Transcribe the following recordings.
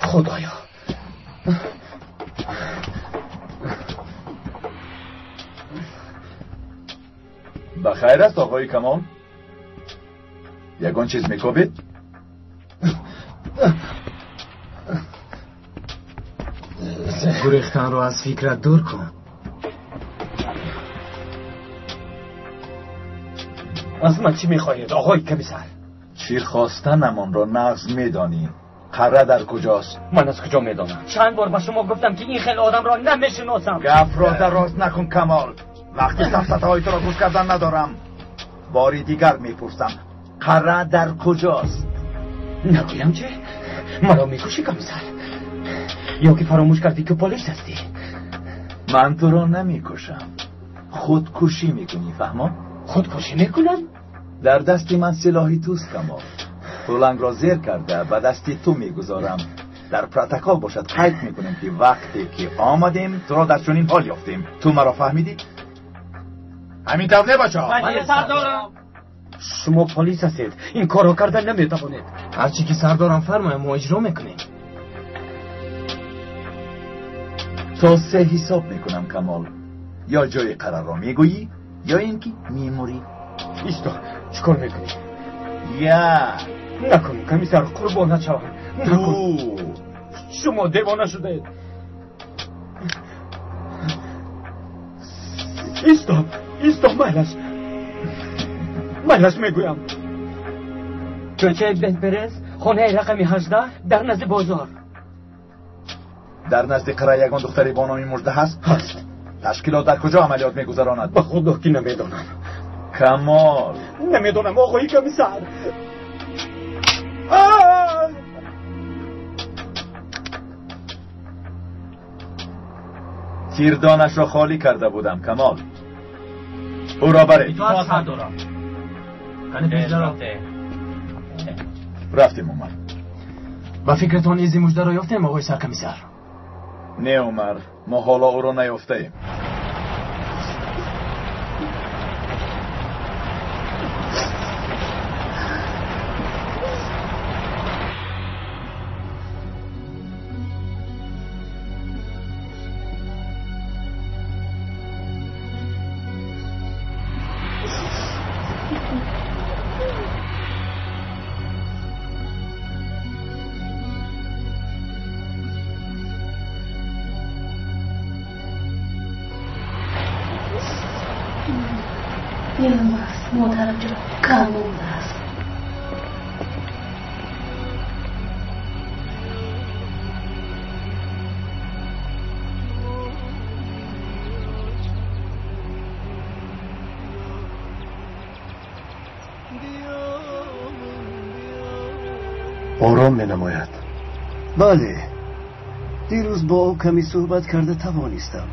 Худоё! Ба хайр аст, оғои Камол? Ягон чиз мекобед? Гурехтанро аз фикрат дур кун. Аз ман чӣ мехоҳед, оғои комиссар? Чӣ хостанамонро нағз медонӣ. Қара дар куҷост? Ман аз куҷо медонам? Чанд бор ба шумо гуфтам, ки ин хел одамро намешиносам. Гапро дароз накун, Камол. Вақти сафсатаҳои туро гӯш кардан надорам. Бори дигар мепурсам, қара дар куҷост? Нагӯям чӣ? Маро мекушӣ, комиссар? Ё ки фаромӯш кардӣ, ки полис ҳастӣ? Ман туро намекушам. Худкушӣ мекунӣ, фаҳмо? Худкушӣ мекунам? Дар дасти ман силоҳи туст, Камол. Тулангро зер карда ба дасти ту мегузорам. Дар протокол бошад қайд мекунем, ки вақте ки омадем туро дар чунин ҳол ёфтем. Ту маро фаҳмидӣ? Ҳамин тавр не, бачаҳо? Бале, сардорам. Шумо полис ҳастед, ин корро карда наметавонед. Ҳарчи ки сардорам фармояд, мо иҷро мекунем. То се ҳисоб мекунам, Камол. Ё ҷои қарарро мегӯӣ, ё ин ки мемурӣ. Исто, чӣ кор мекунӣ? Як. Накун, комиссар, қурбон нашавам. Ду. Шумо девона шудаед. Исто, исто, майлаш. Майлаш мегӯям. Кӯчаи Бентперес, хонаи рақами 18, дар назди бозор. Дар назди қара ягон духтаре бо номи Мужда ҳаст? Ҳаст. Ташкилот дар куҷо амалиёт мегузаронад? Ба худо ки намедонам. Камол. Намедонам, оғои комиссар. Тирдонашро холӣ карда будам, Камол. Ӯро баред. Итоат, сардорам. Рафтем, Умар. Ба фикратон изи Муждаро ёфтем, оғои саркомиссар? Не, Умар, мо ҳоло ӯро наёфтаем. Ором менамояд. Бале, дирӯз бо ӯ каме суҳбат карда тавонистам.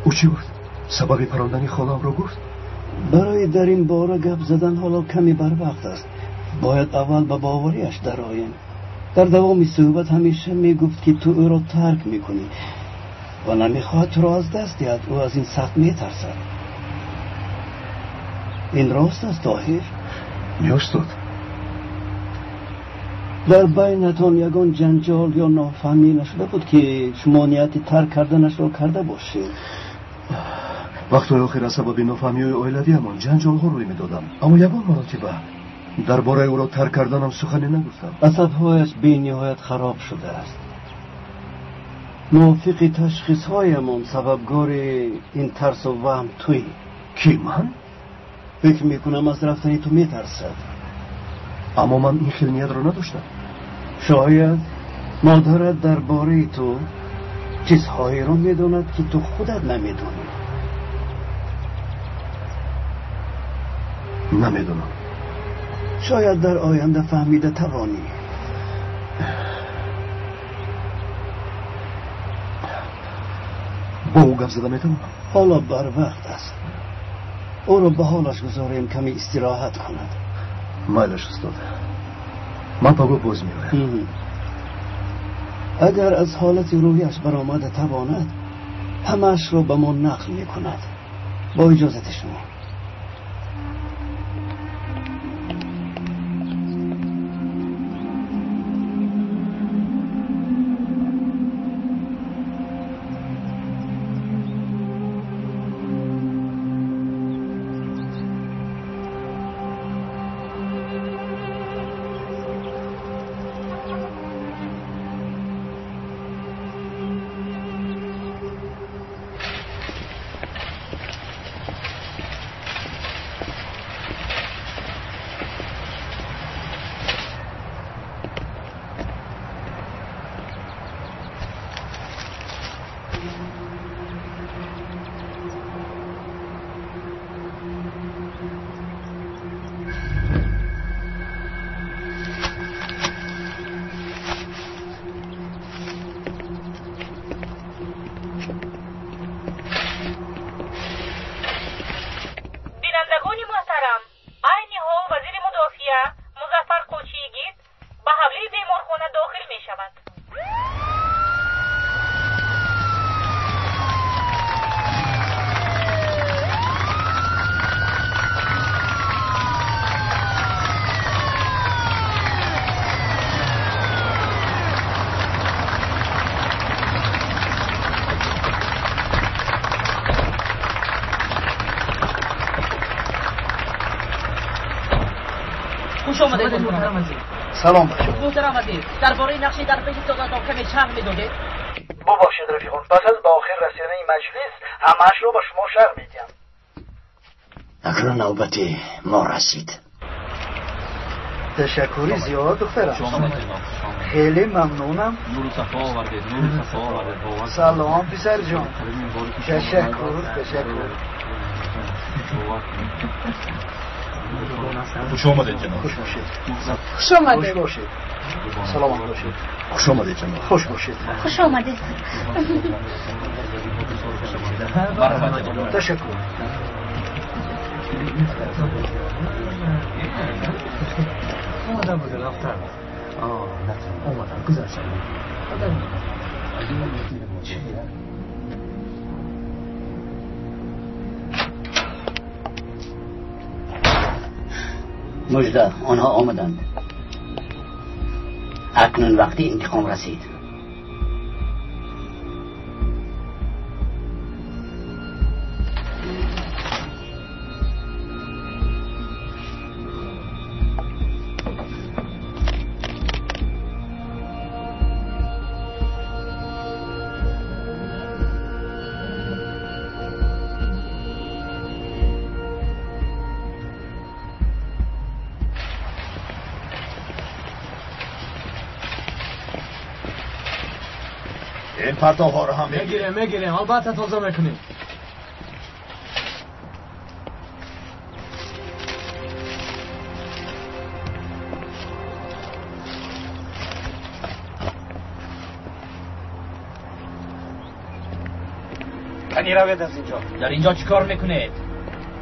Ӯ чӣ гуфт? Сабаби парондани холамро гуфт? Барои дар ин бора гап задан ҳоло каме барвақт аст. Бояд аввал ба бовариаш дароем. Дар давоми суҳбат ҳамеша мегуфт, ки ту ӯро тарк мекунӣ ва намехоҳад туро аз даст диҳад. Ӯ аз ин сахт метарсад. Ин рост аст, Тоҳир? Не, устод. Дар байнатон ягон ҷанҷол ё нофаҳмӣ нашуда буд, ки шумо нияти тарк карданашро карда бошед? Вақтҳои охир аз сабаби нофаҳмиҳои оилавиамон ҷанҷолҳо рӯй медодам, аммо ягон маротиба дар бораи ӯро тарк карданам сухане нагуфтам. Асабҳояш бениҳоят хароб шудааст. Мувофиқи ташхисҳоямон сабабгори ин тарсу ваҳм туӣ. Ки ман? Фикр мекунам аз рафтани ту метарсад. Аммо ман ин хел ниятро надоштам. Шояд модарат дар бораи ту чизҳоеро медонад, ки ту худат намедонӣ. Намедонам. Шояд дар оянда фаҳмида тавонӣ. Бо ӯ гап зада метавонам? Ҳоло барвақт аст. Ӯро ба ҳолаш гузорем, каме истироҳат кунад. Майлаш, устод. Ман пагоҳ боз меоям. Агар аз ҳолати рӯҳиаш баромада тавонад, ҳамаашро ба мо нақл мекунад. Бо иҷозати шумо. Муҳтарам вазир. Салом бача. Муҳтарам вазир, дар бораи нақши дар пеши созатон каме шарҳ медодед? Бубахшед рафиқон, пас аз ба охир расидани маҷлис ҳамаашро ба шумо шарҳ медиҳам. Акнун навбати мо расид. Ташаккури зиёд духтарам. Хеле мамнунам. Нуру сафо овардед, нуру сафо овардед. Салом писарҷон. Ташаккур, ташаккур. Хуш омадед ҷаноб. Хуш бошед. Хуш омадед. Хуш бошед. Саломат бошед. Хуш омадед ҷаноб. Хуш бошед. Хуш омадед. Ташаккур. Омадам буд рафтам. Омадам гузаштам. Мужда, онҳо омаданд. Акнун вақти интиқом расид. این پرتاب‌ها رو هم میگیریم میگیریم، البته تازه میکنیم. کنی روید از اینجا. در اینجا چیکار میکنید؟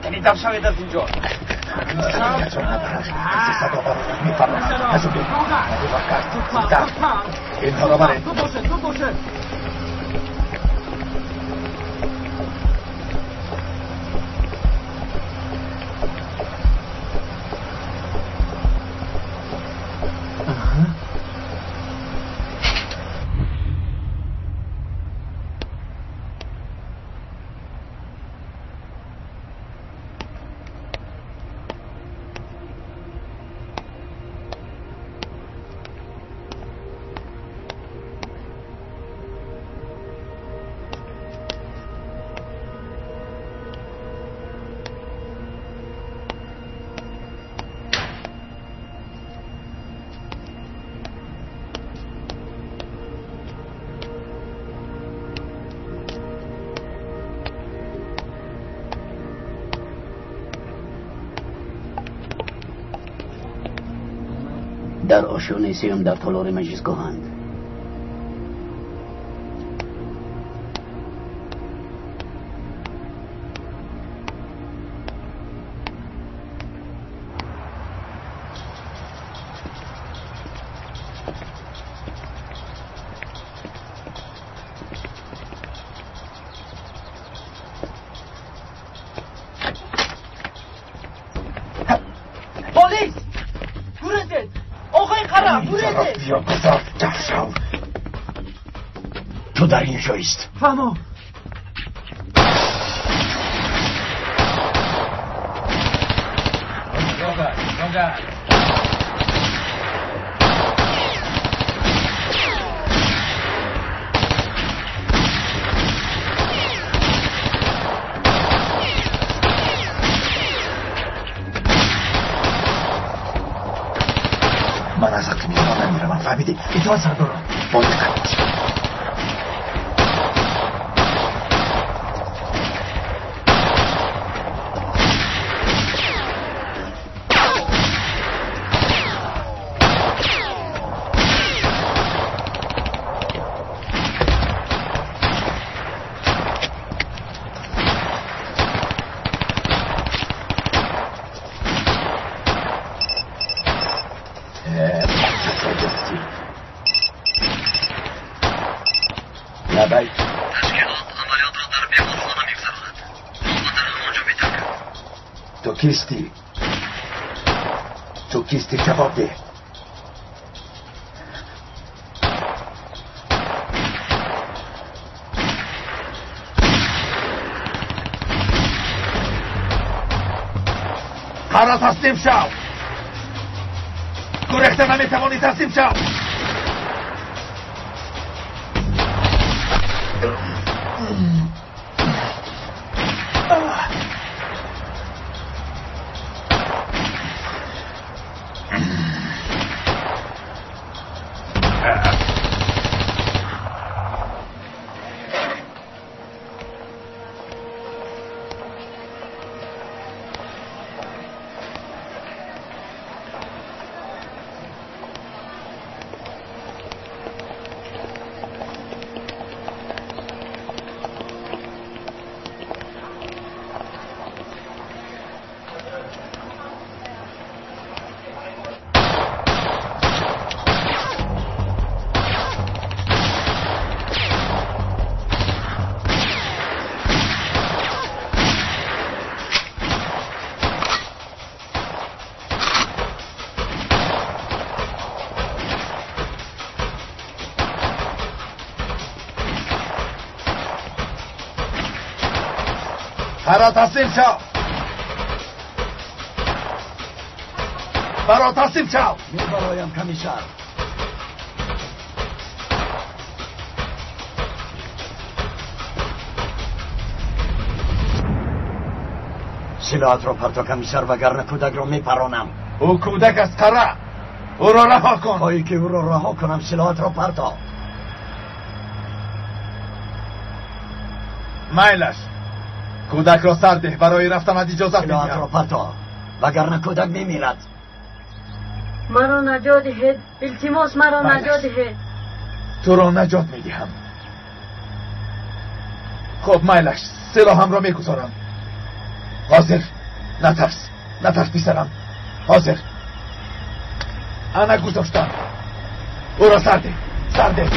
کنی دم شوید از اینجا. اینها را برید. در آشیانه سیوم در تالار مجلسگاهند. پلیس! گرزید! آقای قرم گرزید! بیا گذار در شو. تو در اینجا ایست. فهمو. من از حق میرم نمیرم، فهمیدی؟ ایتوان سردارم با دقت باش. تو کیستی؟ تو کیستی؟ جواب ده. قرار تسلیم شو. Гурехта наметавонӣ, таслим шав. برا تسلیم شو. برا تسلیم شو. میبرایم کمیسر. سلاحت را پرتا کمیسر، وگرنه کودک را میپرانم. او کودک است قره. او را رها کن. خواهی که او را رها کنم سلاحت را پرتا. میلش. کودک را سر ده، برای رفتن اجازه سلاحت را پرتا وگرنه کودک میمیرد. مرا نجات دهید، التماس مرا نجات دهید. تو را نجات میدهم. خب میلش، سلاحم را میگذارم. حاضر. نترس، نترس پسرم. حاضر. انا گذاشتم. او را سر ده، سر ده.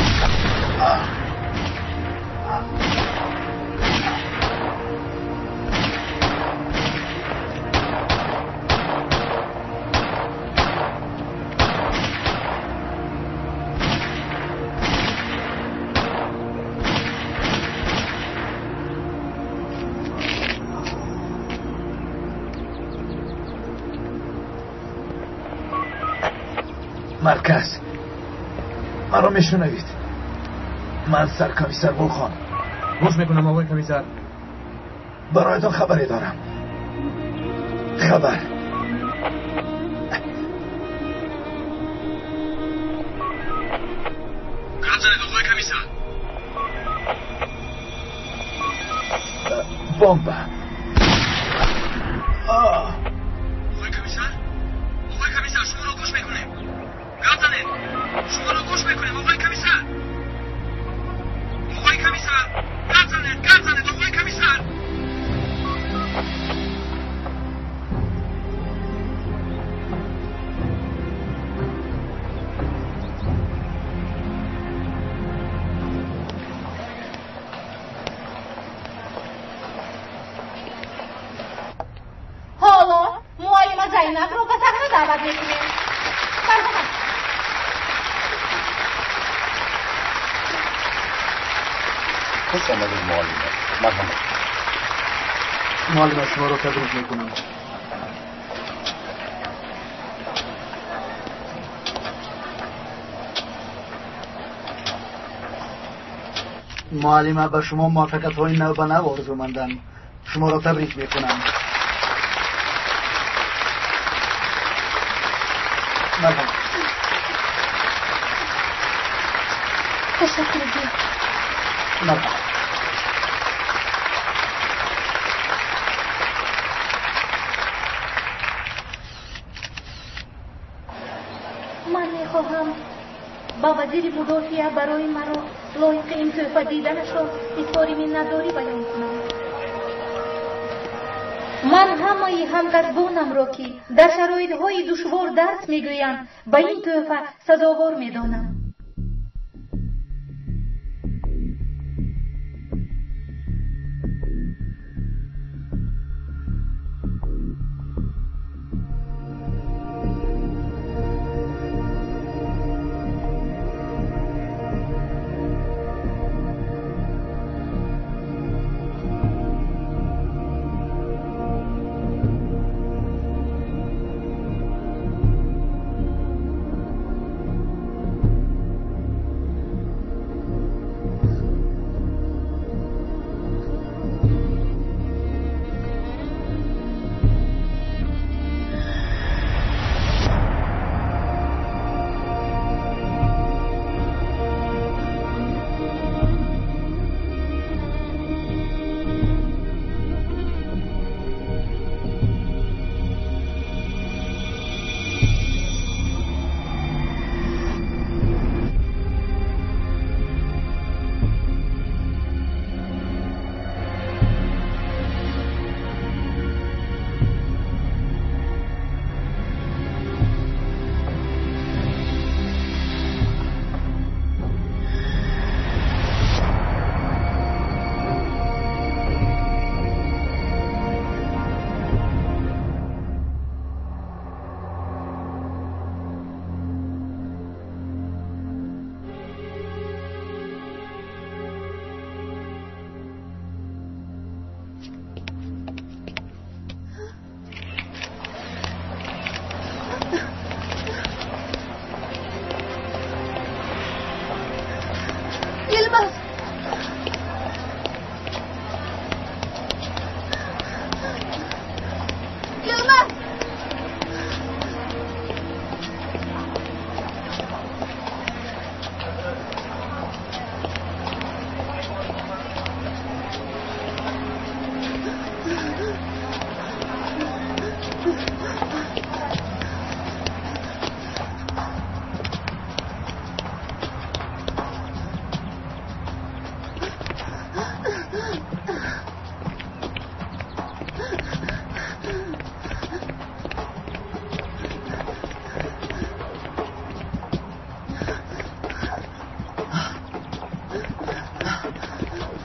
مرکز، مرا میشنوید؟ من سرکمیسر گلخان. گوش میکنم آقای کمیسر. برایتان خبری دارم. خبر. گپ زنید آقای کمیسر. بمب. آقای کمیسر، آقای کمیسر شما را گوش میکنیم. گپ زنید. شما را گوش میکنیم آقای کمیسر. آقای کمیسر گپ زنید، گپ زنید آقای کمیسر. حالا معلمه زینب رو به صحنه دعوت میکنیم. مرحبا. خوش آمدید معلمه. مرحبا. معلمه شما رو تبریک میکنم. معلمه به شما موفقیت های نو به نو آرزومندم. شما را تبریک میکنم. مرحبا. تشکر زیاد. مرحبا. من میخواهم با وزیر مدافعه برای مرا لایق این تحفه دیدنش را اظهار منتداری بیان کنم. من همه همکسبانم را که در شرایطهای دشوار درس میگویند به این تحفه سزاوار میدانم.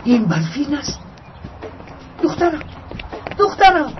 Ин Барфин аст. Духтарам, духтарам.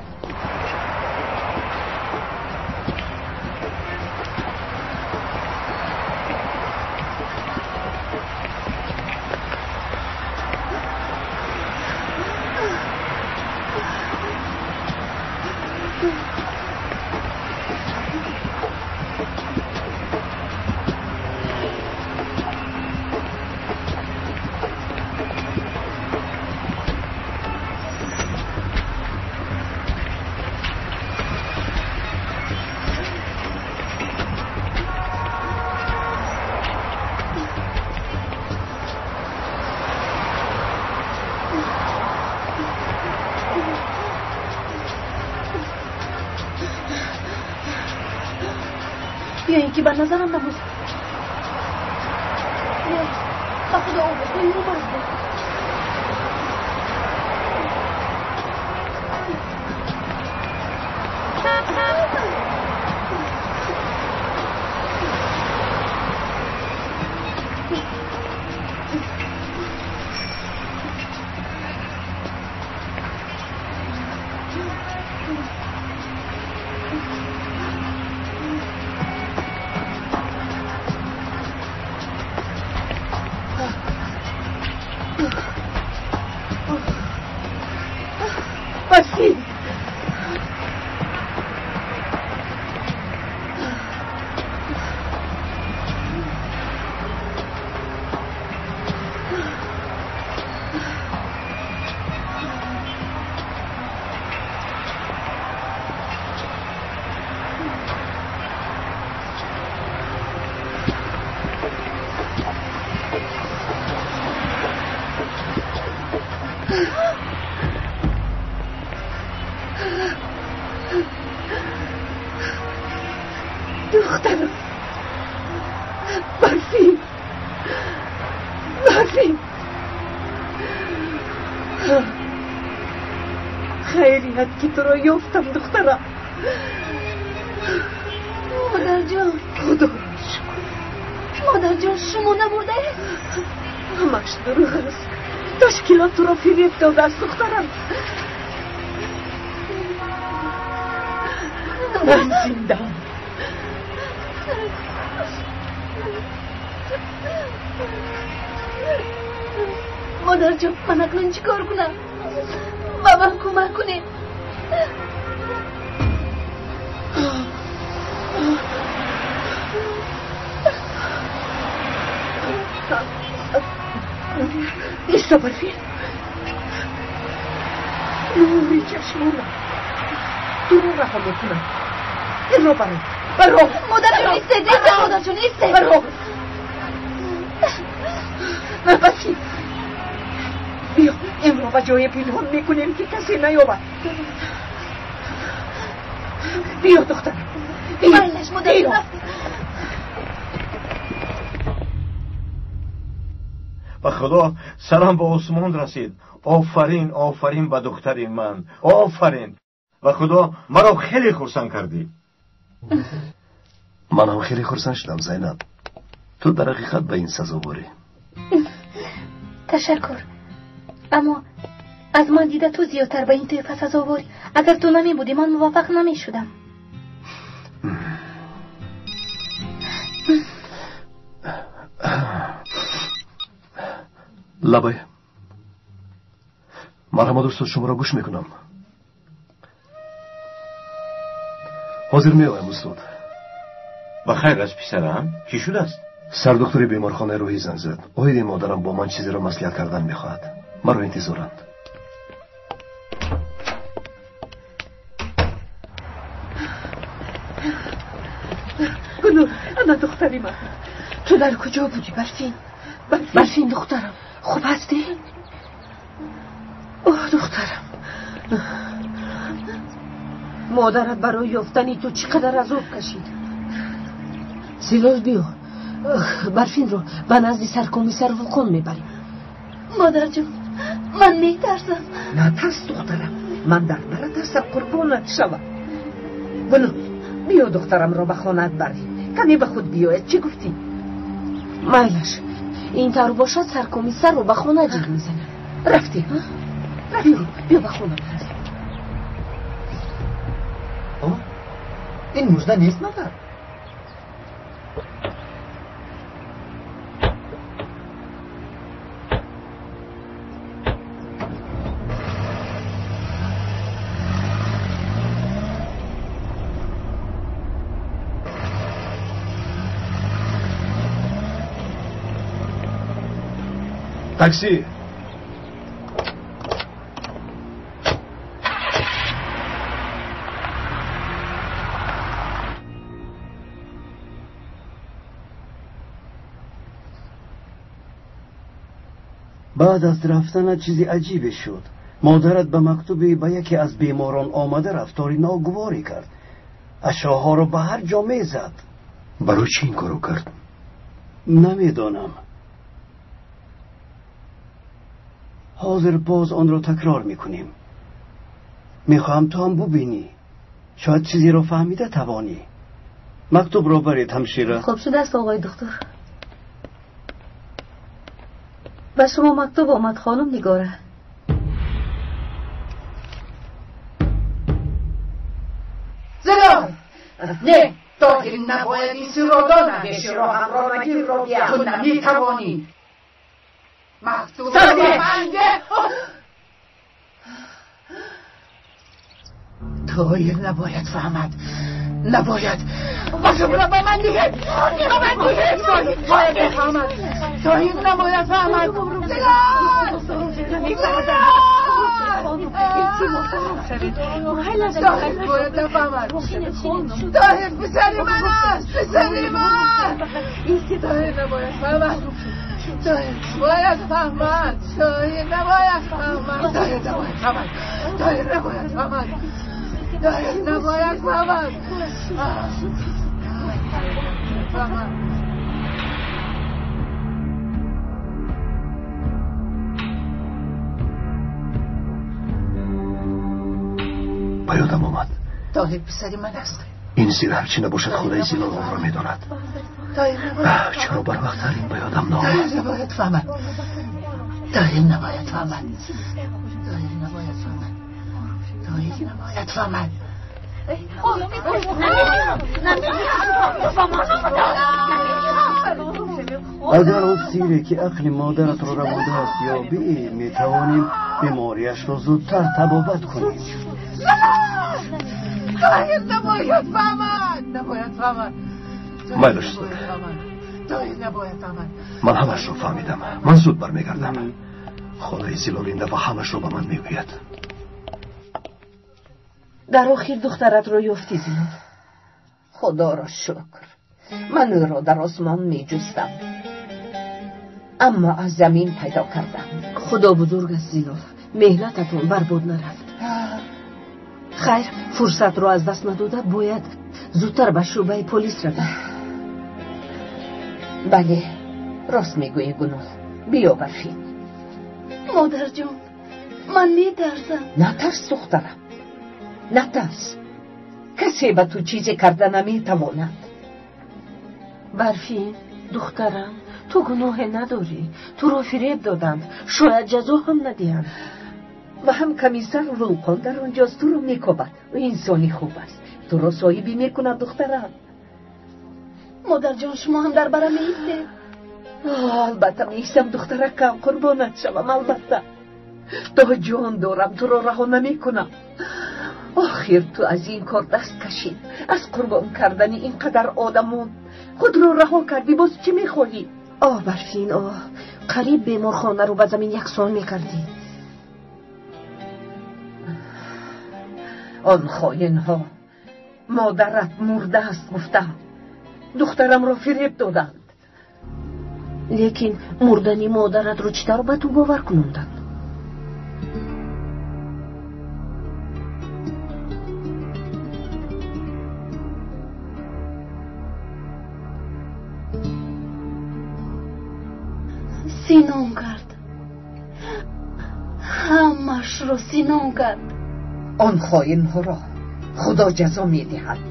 که به نظرم نبود. نه به خدا آوازهای رو باز بود. دخترم برفین، برفین، خیریت که تو را یافتم دخترم. مادر جان، خدا را شکر. مادر جان شما نمرده؟ همش دروغ است. تشکیلات تو را فریب داده است دخترم. من زندم. مادر جان من اکنون چیکار کنم؟ به من کمک کنید. ایستا برفین، نوری چشمانم تو رو رها میکنم. این رو برو، برو. مادر جان ایسته، ایسته مادر جان ایسته. برو برفین، بیا این رو به جای پنهان میکنیم که کسی نیابد. بیا دخترم، بیا. مادر جان. به خدا سرم به آسمان رسید. آفرین، آفرین به دختری من، آفرین. و خدا مرا خیلی خرسند کردی. من هم خیلی خرسند شدم زینب. تو در حقیقت به این سزاواری. تشکر، اما از من دیده تو زیادتر به این تحفه سزاواری. اگر تو نمی بودی من موفق نمی شدم. لبای марҳамат устод, шуморо гӯш мекунам. ҳозир меоям устод. ба хайр аст писарам, чӣ шудааст? Сардухтури беморхонаи рӯҳӣ занг зад. Оиди модарам бо ман чизеро маслиҳат кардан мехоҳад. Маро интизоранд. Гунур, ана духтари ман. Ту дар куҷо будӣ Барфин? Барфин духтарам, хуб ҳастӣ? Оҳ духтарам, модарат барои ёфтани ту чӣ қадар азоб кашид. Зилол биё, Барфинро ба назди саркомиссар Вулқон мебарем. Модарҷон, ман метарсам. Натарс духтарам, ман дар барат ҳастам, қурбонат шавам. Гунур, биё духтарамро ба хонаат барем, каме ба худ биёяд. Чӣ гуфтӣ? Майлаш, ин тавр бошад саркомиссарро ба хона ҷеғ мезанем. Рафтем, рафтем, биё ба хона барасем. Ин мужда нест магар? Такси! Баъд аз рафтанат чизи аҷибе шуд. Модарат ба мактубе ба яке аз беморон омада рафтори ногуворӣ кард. Ашёҳоро ба ҳар ҷо мезад. Барои чӣ ин корро кард? Намедонам. Ҳозир боз онро такрор мекунем. Мехоҳам ту ҳам бубинӣ. Шояд чизеро фаҳмида тавонӣ. Мактубро баред, ҳамшира. Хуб шудааст, оғои духтур. Ба шумо мактуб омад, хонум Нигора. Зилол! Не, Тоҳир набояд ин сирро донад. Пеши роҳамро нагир, Робия. Ту наметавонӣ. Мактубро ба ман деҳ. Тоҳир набояд фаҳмад. Набояд. Мактубро ба ман диҳед. Ба ман диҳед. Тоҳир бояд бифаҳмад. Тоҳир набояд фаҳмад. Зилол! Тоҳир бояд нафаҳмад. Тоҳир писари ман аст. Писари ман. Тоҳир набояд фаҳмад. Тоҳир бояд фаҳмад. Тоҳир набояд фаҳмад. Тоҳир набояд фаҳмад. Тоҳир набояд фаҳмад. Тоҳир набояд фаҳмад. Фаҳмад. Ба ёдам омад. Тоҳир писари ман аст. Ин сир ҳарчи набошад, худаи Зилол онро медонад. Чаро барвақттар ин ба ёдам наомад? Тоҳир набояд фаҳмад. Тоҳир набояд фаҳмад. Тоҳир набояд фаҳмад. Тоҳир набояд фаҳмад. Агар он сире ки ақли модаратро рабудааст ёбӣ, метавонем бемориашро зудтар табобат кунем. Тоҳир набояд фаҳмад. Набояд фаҳмад. Майлаш, устод. Тоҳир набояд фаҳмад. Ман ҳамашро фаҳмидам. Ман зуд бармегардам. Холаи Зилол ин дафъа ҳамашро ба ман мегӯяд. Дар охир духтаратро ёфтӣ, Зилол. Худоро шукр. Ман ӯро дар осмон меҷустам, аммо аз замин пайдо кардам. Худо бузург аст, Зилол. Меҳнататон барбод нарафт. Хайр, фурсатро аз даст надода, бояд зудтар ба шӯъбаи полис равем. Бале, рост мегӯӣ, Гунул. Биё, Барфин. Модарҷон, ман метарсам. Натарс, духтарам, натарс. Касе ба ту чизе карда наметавонад. Барфин, духтарам, ту гуноҳе надорӣ. Туро фиреб доданд, шояд ҷазо ҳам надиҳанд. Ва ҳам комиссар Вулқон дар онҷост, туро мекобад. Ӯ инсони хуб аст, туро соҳибӣ мекунад, духтарам. Модарҷон, шумо ҳам дар бара меистед? Албатта меистам, духтаракам, қурбонат шавам, албатта. То ҷон дорам туро раҳо намекунам. Охир ту аз ин кор даст кашид, аз қурбон кардани ин қадар одамон. Худро раҳо кардӣ, боз чӣ мехоҳӣ? Оҳ, Барфин, оҳ, қариб беморхонаро ба замин яксон мекардӣ. Он хоинҳо модарат мурдааст гуфтам, духтарамро фиреб доданд. Лекин мурдани модаратро чӣ тавр ба ту бовар кунонданд? Синон кард, ҳамашро синон кард. Он хоинҳоро худо ҷазо медиҳад.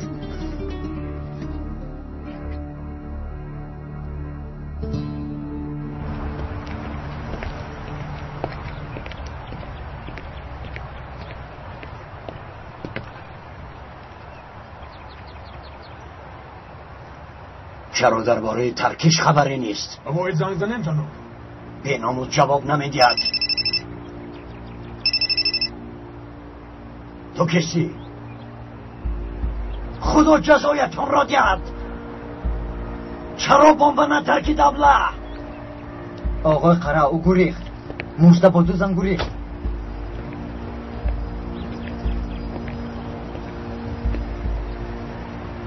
چرا درباره ترکش خبری نیست؟ باید زنگ زنیم جناب. به ناموس جواب نمیدهد. تو کسی؟ خدا جزایتون را دهد. چرا بمب نترکید ابله؟ آقای قره او گریخت. مژده با دو زن گریخت.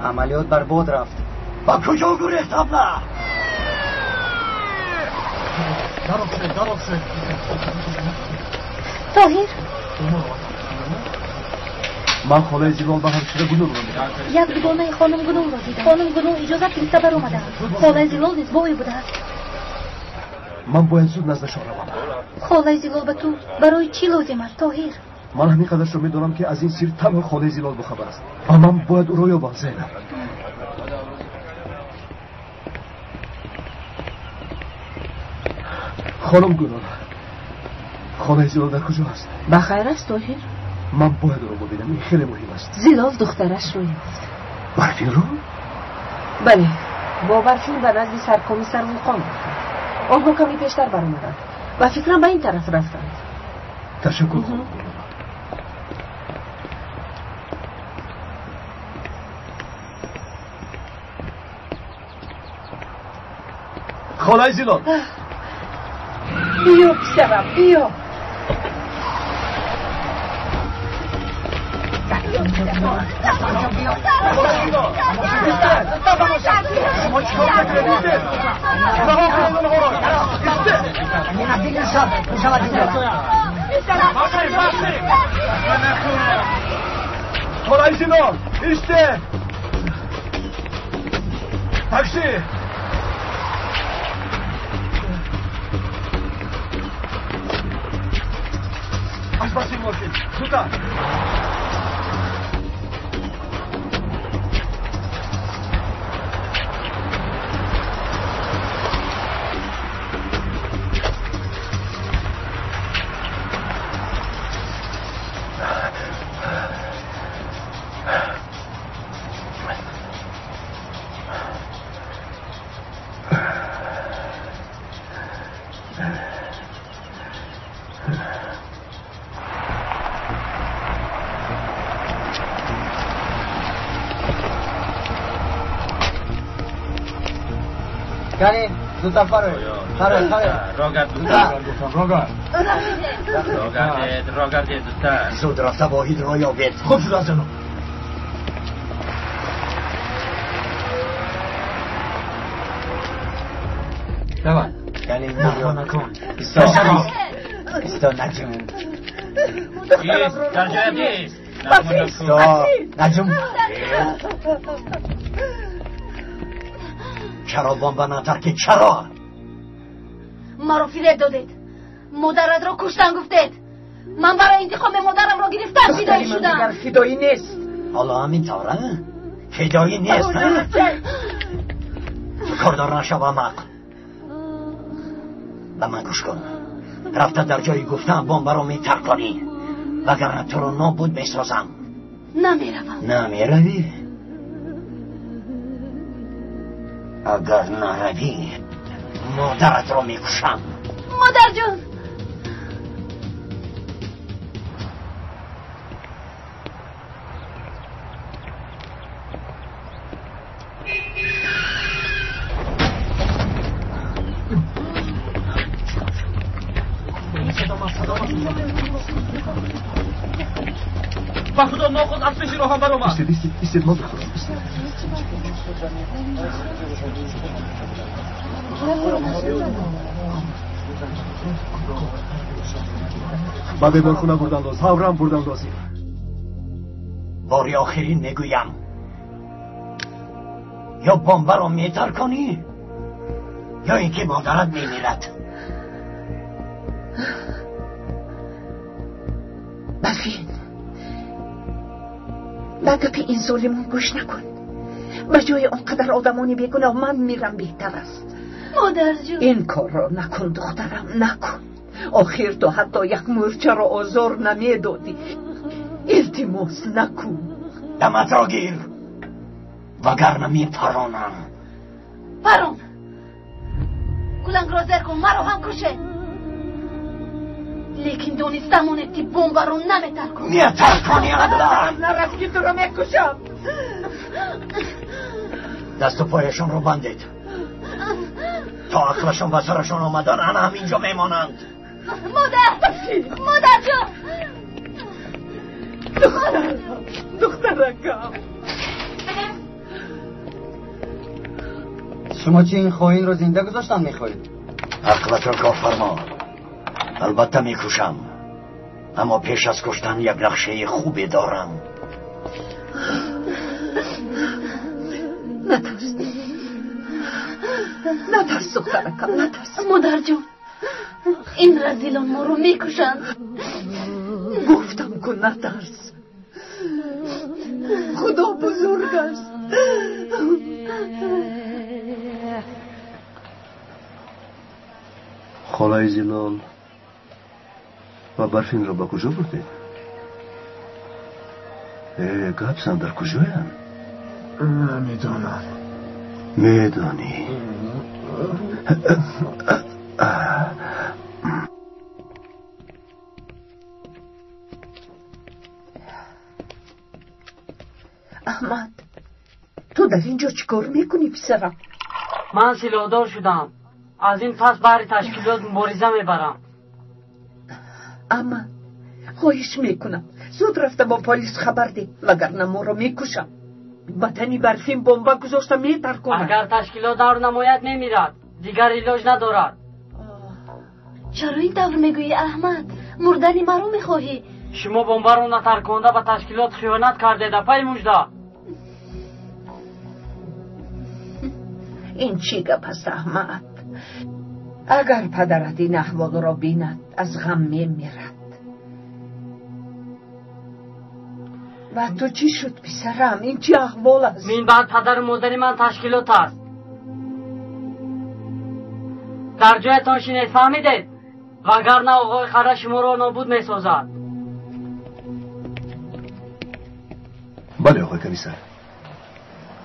عملیات بر باد رفت. با کجا گریخت ابله؟ طاهر، من خاله زیلال به همشیره گنون رو میدم. یک دوگانه خانم گنون را دیدم. خانم گنون اجازه گرفته برآمده. خاله زیلال نیز با او بوده است. من باید زود نزدشان روم. خاله زیلال به تو برای چی لازم است طاهر؟ من همین قدرش رو میدونم که از این سیر تنها خاله زیلال بخبر است و من باید او را یابم. زینب، خانم گنون، خاله زیلال در کجا است؟ بخیر است طاهر. من باید او را ببینم، این خیلی مهم است. زیلال دخترش رو یافت. برفین رو؟ بله، با برفین به نزد سرکمیسر مقام رفتند. آنها کمی پیشتر برآمدند و فکرم به این طرف رفتند. تشکر خانم گنون. خاله زیلال، بیا پسرم، بیا. شما چیکار میکنید؟ خاله زیلال، ایسته. تاکسی. از بس این ماشین زودتر. زودتر فرار فرار را زودتر. زود رفته واحد را یابید. خوب شد از جناب. یعنی نکن. ایستا نجم. در جایت ایست. ایستا نجم. چرا بمب نترکید؟ چرا؟ مرا فریب دادید. مادرت را کشتن گفتید. من برای انتقام مادرم را گرفتن فدایی شدم. فدایی نیست. حالا همین طوره؟ فدایی نیست. تو کاردار نشو احمق. به من گوش کن. رفته در جایی گفتم بمب را میترکانی، وگرنه تو رو نابود میسازم. نمیروم. نمیروی؟ اگر نروی مادرت رو میکشم. مادر جان، با خدا ناخود از پیش راهم برآمد. ایستید ایستید، من بخورم. ایستید. با بیمارخونه بردن لازم، فورا بردن لازم. باری آخرین میگویم، یا بمب را میترکانی یا اینکه مادرت میمیرد. برفین، به گپ این ظالمان گوش نکن. به جای آنقدر آدمانی بیگناه من میرم بهتر است. مادر جون، این کار را نکن دخترم، نکن. آخر تو حتی یک مورچه را آزار نمیدادی. التماس نکن. دمت را گیر وگرنه میپرانم. Парон. Кулангро зер кун, маро ҳам куше. Лекин дониста монед ки бомбаро наметарконам. Метарконӣ, аблаҳ! Нарас ки туро мекушам. Дасту пояшонро бандед. То ақлашон ба сарашон омадан ана ҳаминҷо мемонанд. Модар! Модарҷон! Духтарам, духтаракам. Шумо чӣ ин хоинро зинда гузоштан мехоҳед? Ақлатро кор фармо. Албатта мекушам, аммо пеш аз куштан як нақшаи хубе дорам. Натарс, натарс, духтаракам, натарс. Модарҷон, ин разилон моро мекушанд. Гуфтам ку натарс. Худо бузург аст. Холаи Зилол ва Барфинро ба куҷо бурдед? Гап зан, дар куҷоянд? Намедонам. Медонӣ. Аҳмад, ту дар ин ҷо чӣ кор мекунӣ, писарам? Ман силоҳдор шудам. Аз ин пас баҳри ташкилот мубориза мебарам. Аҳмад, хоҳиш мекунам, зуд рафта бо полис хабар деҳ, вагарна моро мекушам. Бадани Барфин бомба гузошта метарконад. Агар ташкилот давр намояд, мемирад. Дигар илоҷ надорад. Чаро ин тавр мегӯӣ, Аҳмад? Мурдани маро мехоҳӣ? Шумо бомбаро натарконда ба ташкилот хиёнат кардед, апай Мужда. Ин чӣ гап аст, Аҳмад? Агар падарат ин аҳволро бинад, аз ғам мемирад. Ва ту чӣ шуд, писарам? Ин чӣ аҳвол аст? Мин баъд падару модари ман ташкилот аст. Дар ҷоятон шинед, фаҳмидед? Вагарна оғои қара шуморо нобуд месозад. Бале, оғои комиссар,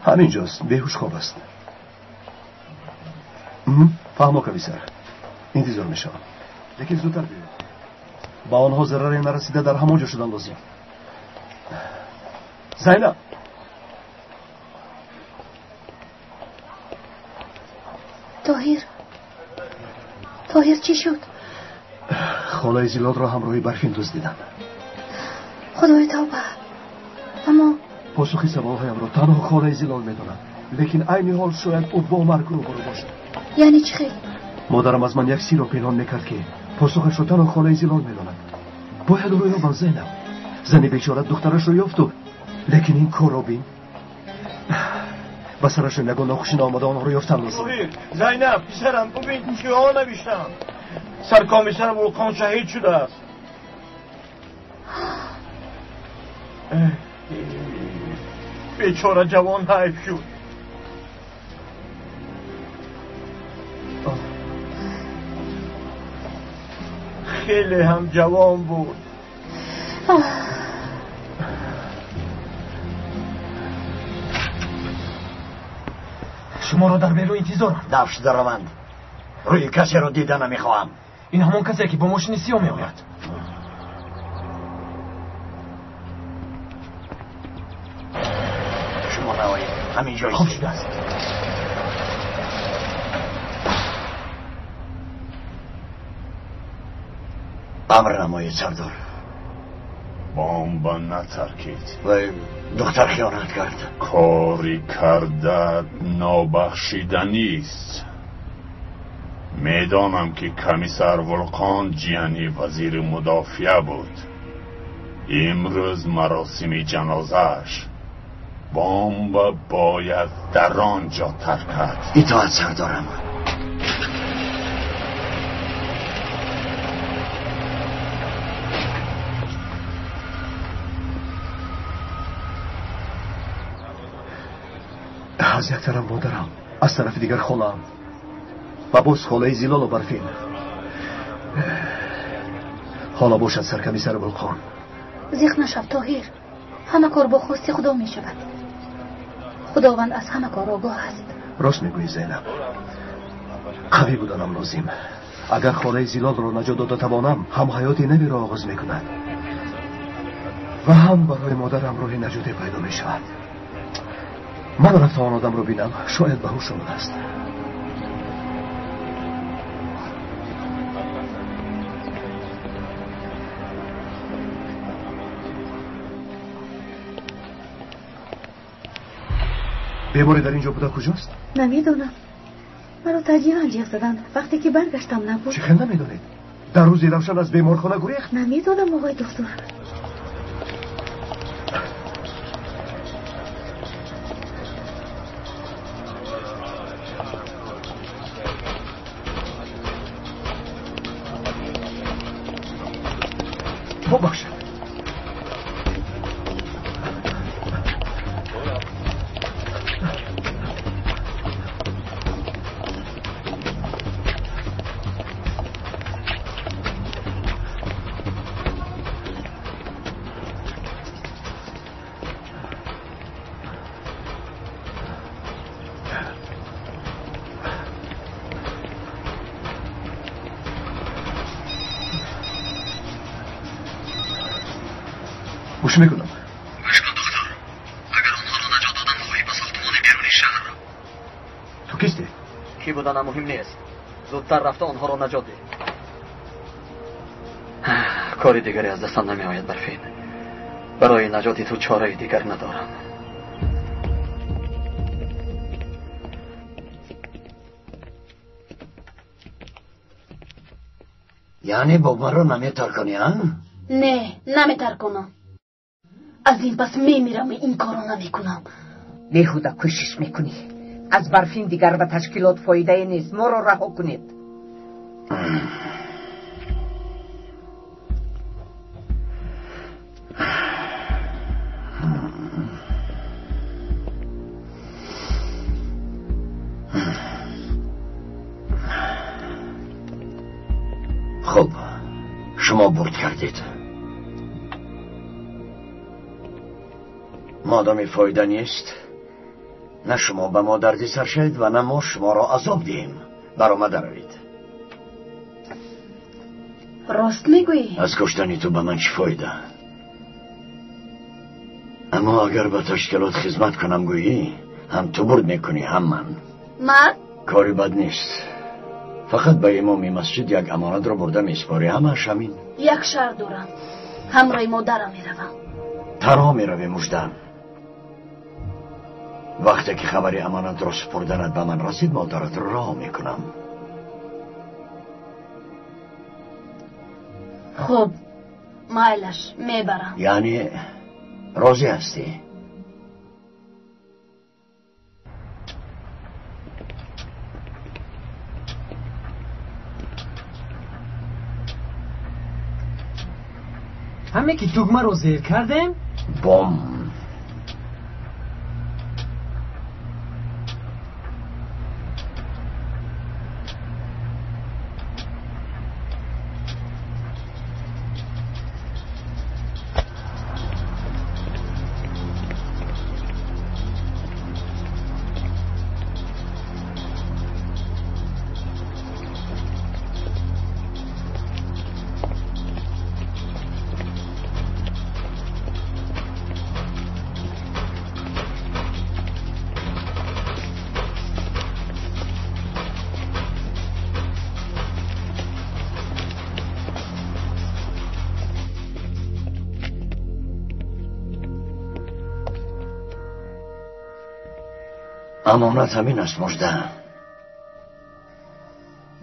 ҳамин ҷост, беҳуш хоб аст. Фаҳмо, комиссар, интизор мешавам, лекин зудтар биёед. Ба онҳо зараре нарасида дар ҳамон ҷо шудан лозим. Зайнаб! Тоҳир, Тоҳир, чӣ шуд? Холаи Зилолро ҳамроҳи Барфин дуздиданд. Худои тавба. Аммо посухи саволҳоямро танҳо холаи Зилол медонад, лекин айни ҳол шояд ӯ бо марг рӯбарӯ бошад. Яъне чӣ хел? Модарам аз ман як сирро пинҳон мекард, ки посухашро танҳо холаи Зилол медонад. Бояд ӯро ёбам, Зайнаб. Зани бечора духтарашро ёфту, лекин ин корро бин. Ба сарашон ягон нохушӣ наомада, онҳоро ёфтан лозим. Зайнаб, писарам, бубин чиҳо навиштам. Саркомиссар Вулқон шаҳид шудааст. Бечора ҷавон ҳайф шуд. Хеле ҳам ҷавон буд. Шуморо дар берун интизорам. Дафш дараванд. Рӯи касеро дида намехоҳам. Ин ҳамон касе ки бо мошини сиёҳ меояд. Шумо наоед, ҳамин ҷо хоб шудааст. Амр намоед, сардор. Бомба натаркид. Вай, духтар хиёнат кард. Кори кардат нобахшиданист. Медонам ки комиссар Вулқон ҷияни вазири мудофиа буд. Имрӯз маросими ҷанозааш. Бомба бояд дар он ҷо таркад. Итоат, сардорам. Аз як тараф модарам, аз тарафи дигар холаам ва боз холаи Зилолу Барфин. Ҳоло бошад саркомиссар Вулқон. Зиқ нашав, Тоҳир. Ҳама кор бо хости Худо мешавад. Худованд аз ҳама кор огоҳ аст. Рост мегӯӣ, Зайнаб. Қавӣ буданам лозим. Агар холаи Зилолро наҷот дода тавонам, ҳам ҳаёти навиро оғоз мекунад ва ҳам барои модарам роҳи наҷоте пайдо мешавад. Ман рафта он одамро бинам, шояд ба ҳуш омадааст. Беморе дар ин ҷо буда куҷост? Намедонам. Маро таҷиван ҷиғ заданд. Вақте ки баргаштам набуд. Чӣ хел намедонед? Дар рӯзи равшан аз беморхона гурехт? Намедонам, оғои доктор. Бубахшед. Гӯш мекунам. Гӯш кун, доктор. Агар онҳоро наҷот додан хоҳӣ, ба сохтмони беруни шаҳр рав. Ту кистӣ? Кӣ буданам муҳим нест. Зудтар рафта онҳоро наҷот деҳ. Кори дигаре аз дастам намеояд, Барфин. Барои наҷоти ту чораи дигар надорам. Яъне бо маро наметарконӣ, а? Не, наметарконам. Аз ин пас мемирам, ин корро намекунам. Беҳуда кӯшиш мекунӣ. Аз Барфин дигар ба ташкилот фоидае нест. Моро раҳо кунед. Хуб, шумо бурд кардед. Модоми фоида нест, на шумо ба мо дарди сар шавед ва на мо шуморо азоб диҳем. Баромада равед. Рост мегӯӣ? Аз куштани ту ба ман чӣ фоида? Аммо агар ба ташкилот хизмат кунам гӯӣ, ҳам ту бурд мекунӣ, ҳам ман. Ман? Кори бад нест. Фақат ба имоми масҷид як амонатро бурда месупорӣ, ҳамааш ҳамин. Як шарт дорам. Ҳамроҳи модарам меравам. Танҳо меравӣ, Мужда. Вақте ки хабари амонатро супурданат ба ман расид, модаратро раҳо мекунам. Хуб, майлаш, мебарам. Яъне розӣ ҳастӣ? Ҳаме ки тугмаро зер кардем, бом. Амонат ҳамин аст, Мужда.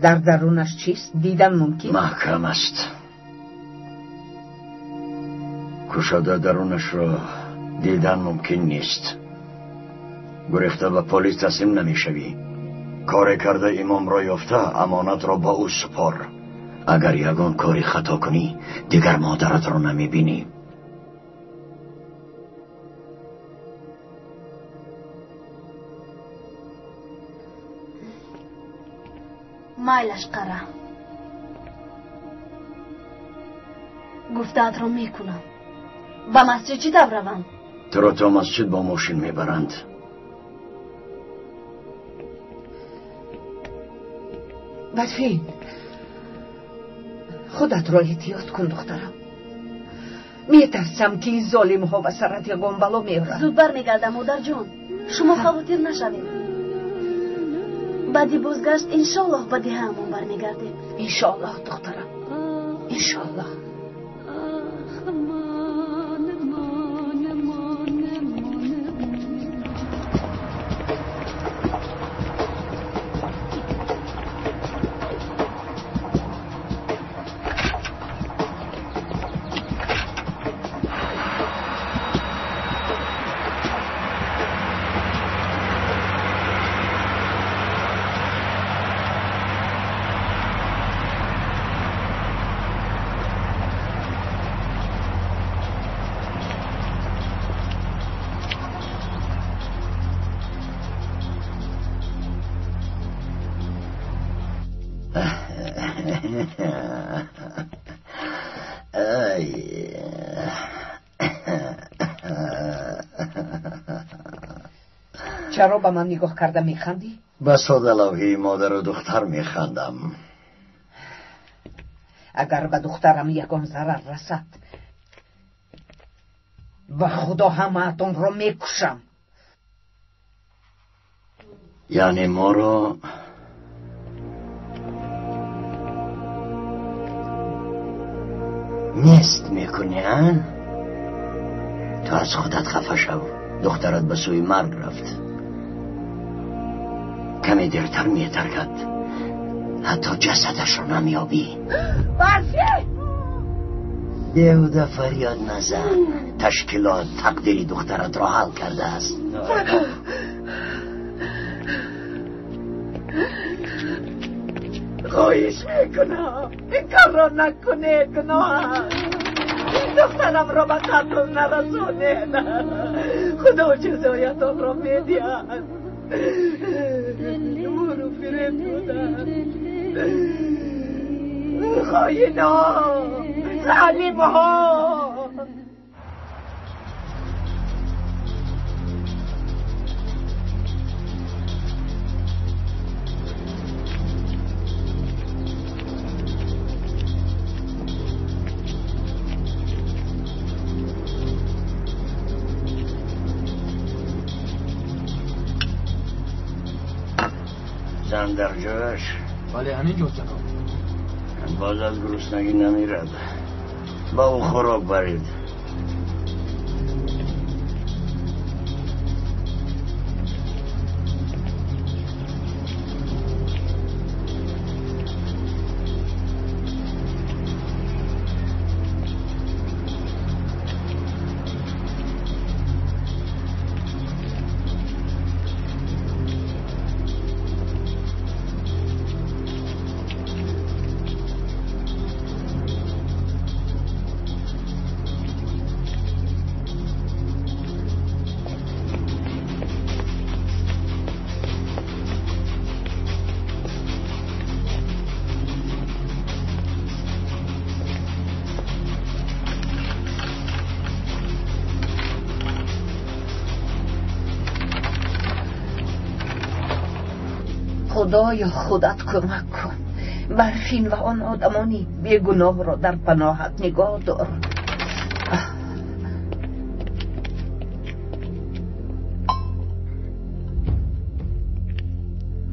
Дар дарунаш чист? Дидан мумкин? Маҳкам аст. Кушода дарунашро дидан мумкин нест. Гурехта ба полис таслим намешавӣ. Коре карда имомро ёфта амонатро ба ӯ супор. Агар ягон кори хато кунӣ, дигар модаратро намебинӣ. Майлаш, қара. Гуфтаатро мекунам. Ба масҷид чӣ тавр равам? Туро то масҷид бо мошин мебаранд. برفین، خودت را احتیاط کن دخترم. میترسم که این ظالم ها به سرت یگان بلا میارند. زود برمیگردم مادر جان، شما خاطر نشوید. بعدی بازگشت انشالله به دهه‌مون برمیگردیم. انشالله دخترم، انشالله. چرا به من نگاه کرده میخندی؟ به ساده‌لوحی مادر و دختر میخندم. اگر به دخترم یکان ضرر رسد به خدا همه‌تان را میکشم. یعنی ما را نیست میکنی؟ تو از خودت خفه شو. دخترت به سوی مرگ رفت. کمی دیرتر میترکد، حتی جسدش رو نمیابی. برفی! بیهوده فریاد نزن. تشکیلات تقدیری دخترت را حل کرده است. خواهش میکنم این کار را نکنه، گناه. دخترم را به قتل نرسونید. خدا جزایتان را میدهد. مرو فریب دادن خائنا، ظالم ها. زن در جایش؟ بله همینجور جناب. باز از گرسنگی نمیرد. با او خوراک برید. خدایا خودت کمک کن. برفین و آن آدمانی بیگناه را در پناهت نگاه دار.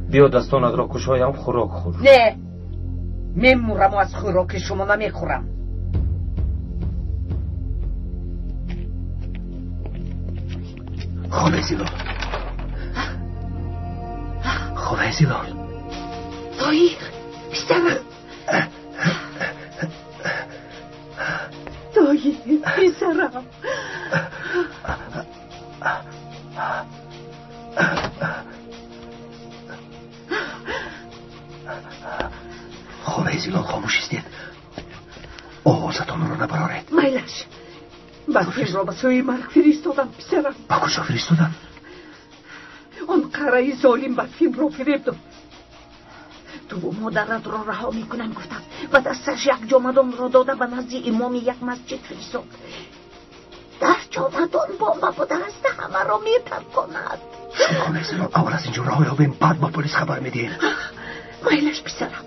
بیا دستانت را کشایم خوراک خور. نه، میمورم و از خوراک شما نمیخورم. خاله زیلال، خاله زیلال. تاهیر پسرم، تاهیر پسرم. خاله زیلال خاموش استید. آوازتان را نبرارید. میلش، برفین را به سوی مرگ فرستادم پسرم. به کجا فرستادم؟ آن قره ظالم برفین را فریب داد. تو و مادرت را رها میکنم گفتم و دستش یک جامدان را داده به نزد امام یک مسجد فرستاد. در جامدان بمب بوده است، همه را میترکاند. خاله زیلال اول از اینجا راه یابیم، بعد با پلیس خبر میدیم. میلش پسرم.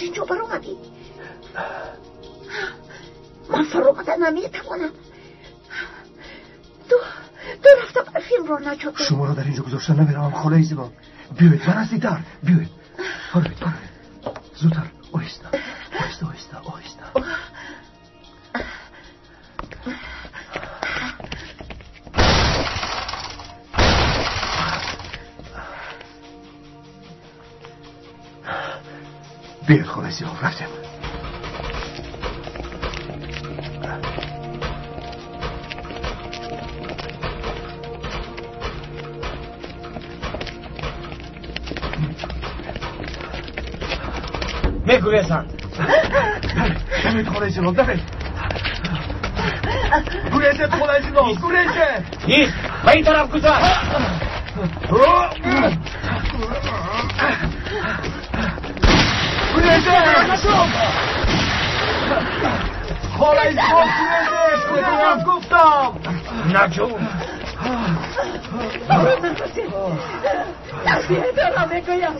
инҷо баромадӣ. Ман фаромада наметавонам. Ту рафта Барфинро наҷот деҳ. Шуморо дар инҷо гузошта намеравам, холаи Зилол. Биёед ба назди дар, биёед. Фароед, фароед. Зудтар, оҳиста, оҳиста, оҳиста, оҳиста. Биёед, холаи Зилол, рафтем. Мегурезанд. Давид, холаи Зилол, давид. Гурезед, холаи Зилол, гурезед. Ист, ба ин тараф гузар. Гурезед! Холаи Зилол, гурезед! Гурезед, гуфтам! Наҷум! Дорам мегӯям.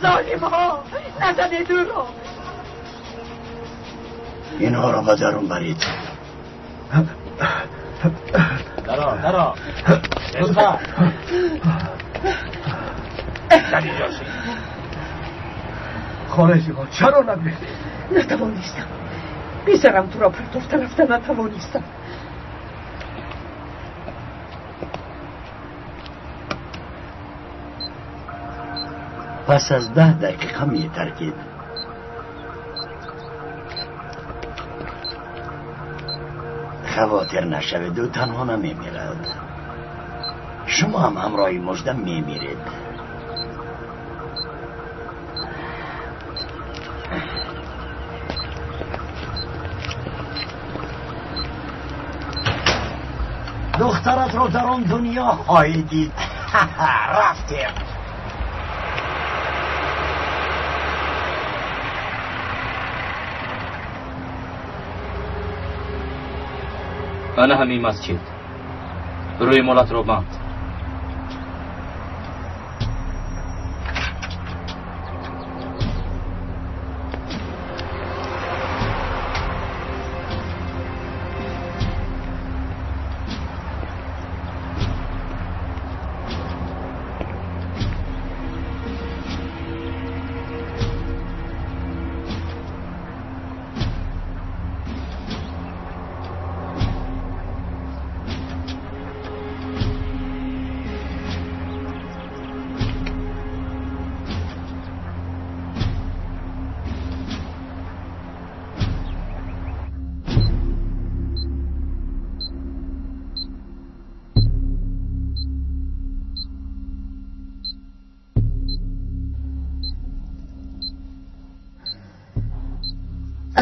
Золимҳо, назанед ӯро. Инҳоро ба дарун баред. Даро, даро. Тезтар. Дар инҷо шин. Холаи Зилол, чаро нагурехтед? Натавонистам. Писарам туро партофта рафта натавонистам. Пас аз 10 дақиқа метаркид. Хавотир нашавед, ӯ танҳо намемирад. Шумо ҳам ҳамроҳи мужда мемиред. Духтаратро дар он дунё хоҳӣ дид. Рафтем. Ана ҳамин масҷид. Рӯи молатро банд.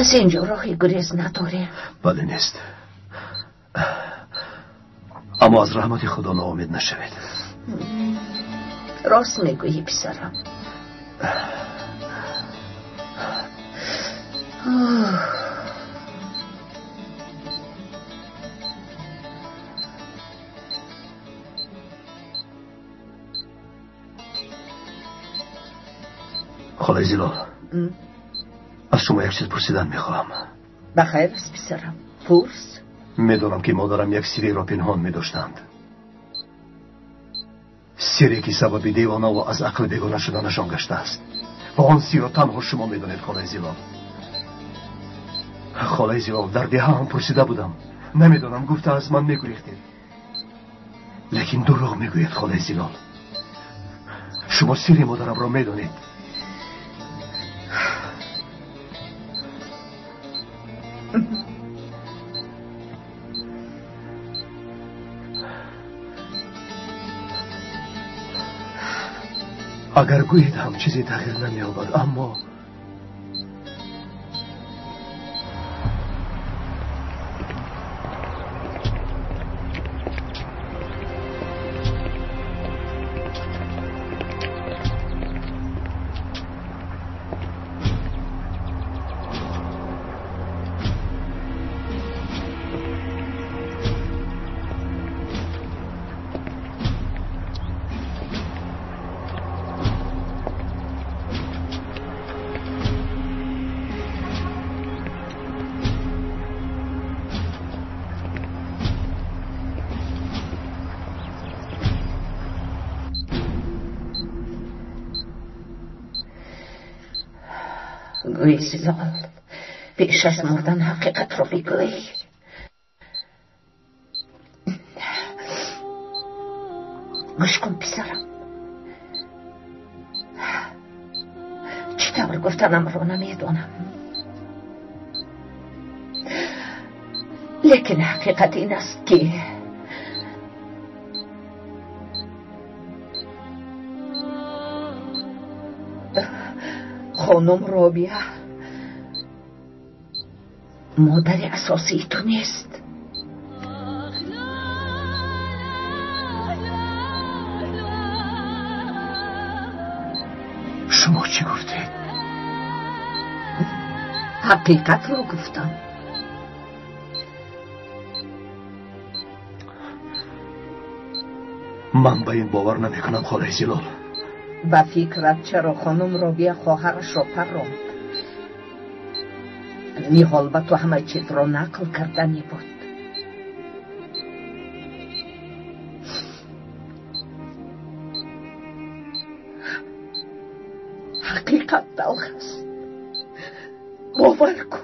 Аз инҷо роҳи гурез надорем. Бале, нест. Аммо аз раҳмати Худо ноумед нашавед. Рост мегӯӣ, писарам. Холаи Зилол, аз шумо як чиз пурсидан мехоҳам. Ба хайр аст, писарам, пурс. Медонам, ки модарам як сирреро пинҳон медоштанд. Сирре ки сабаби девонаву аз ақл бегона шуданашон гаштааст. Ва он сирро танҳо шумо медонед, холаи Зилол. Холаи Зилол, дар деҳа ҳам пурсида будам. Намедонам, гуфта аз ман мегурехтед. Лекин дурӯғ мегӯед, холаи Зилол. Шумо сирри модарамро медонед. Агар гӯед ҳам чизе тағйир намеёбад, аммо بگوی زلال، پیش از مردن حقیقت رو بگوی. گوش کن پسرم، چطور گفتنم رو نمیدونم، لیکن حقیقت این است که خانم رابعه مادر اساسی تو نیست. شما چی گفتید؟ حقیقت رو گفتم. من به این باور نمی کنم خاله زلال. به فکرت چرا خانم رابعه خواهرش را پراند؟ نهال به تو همه چیز را نقل کردنی بود. حقیقت تلخ است، باور کن.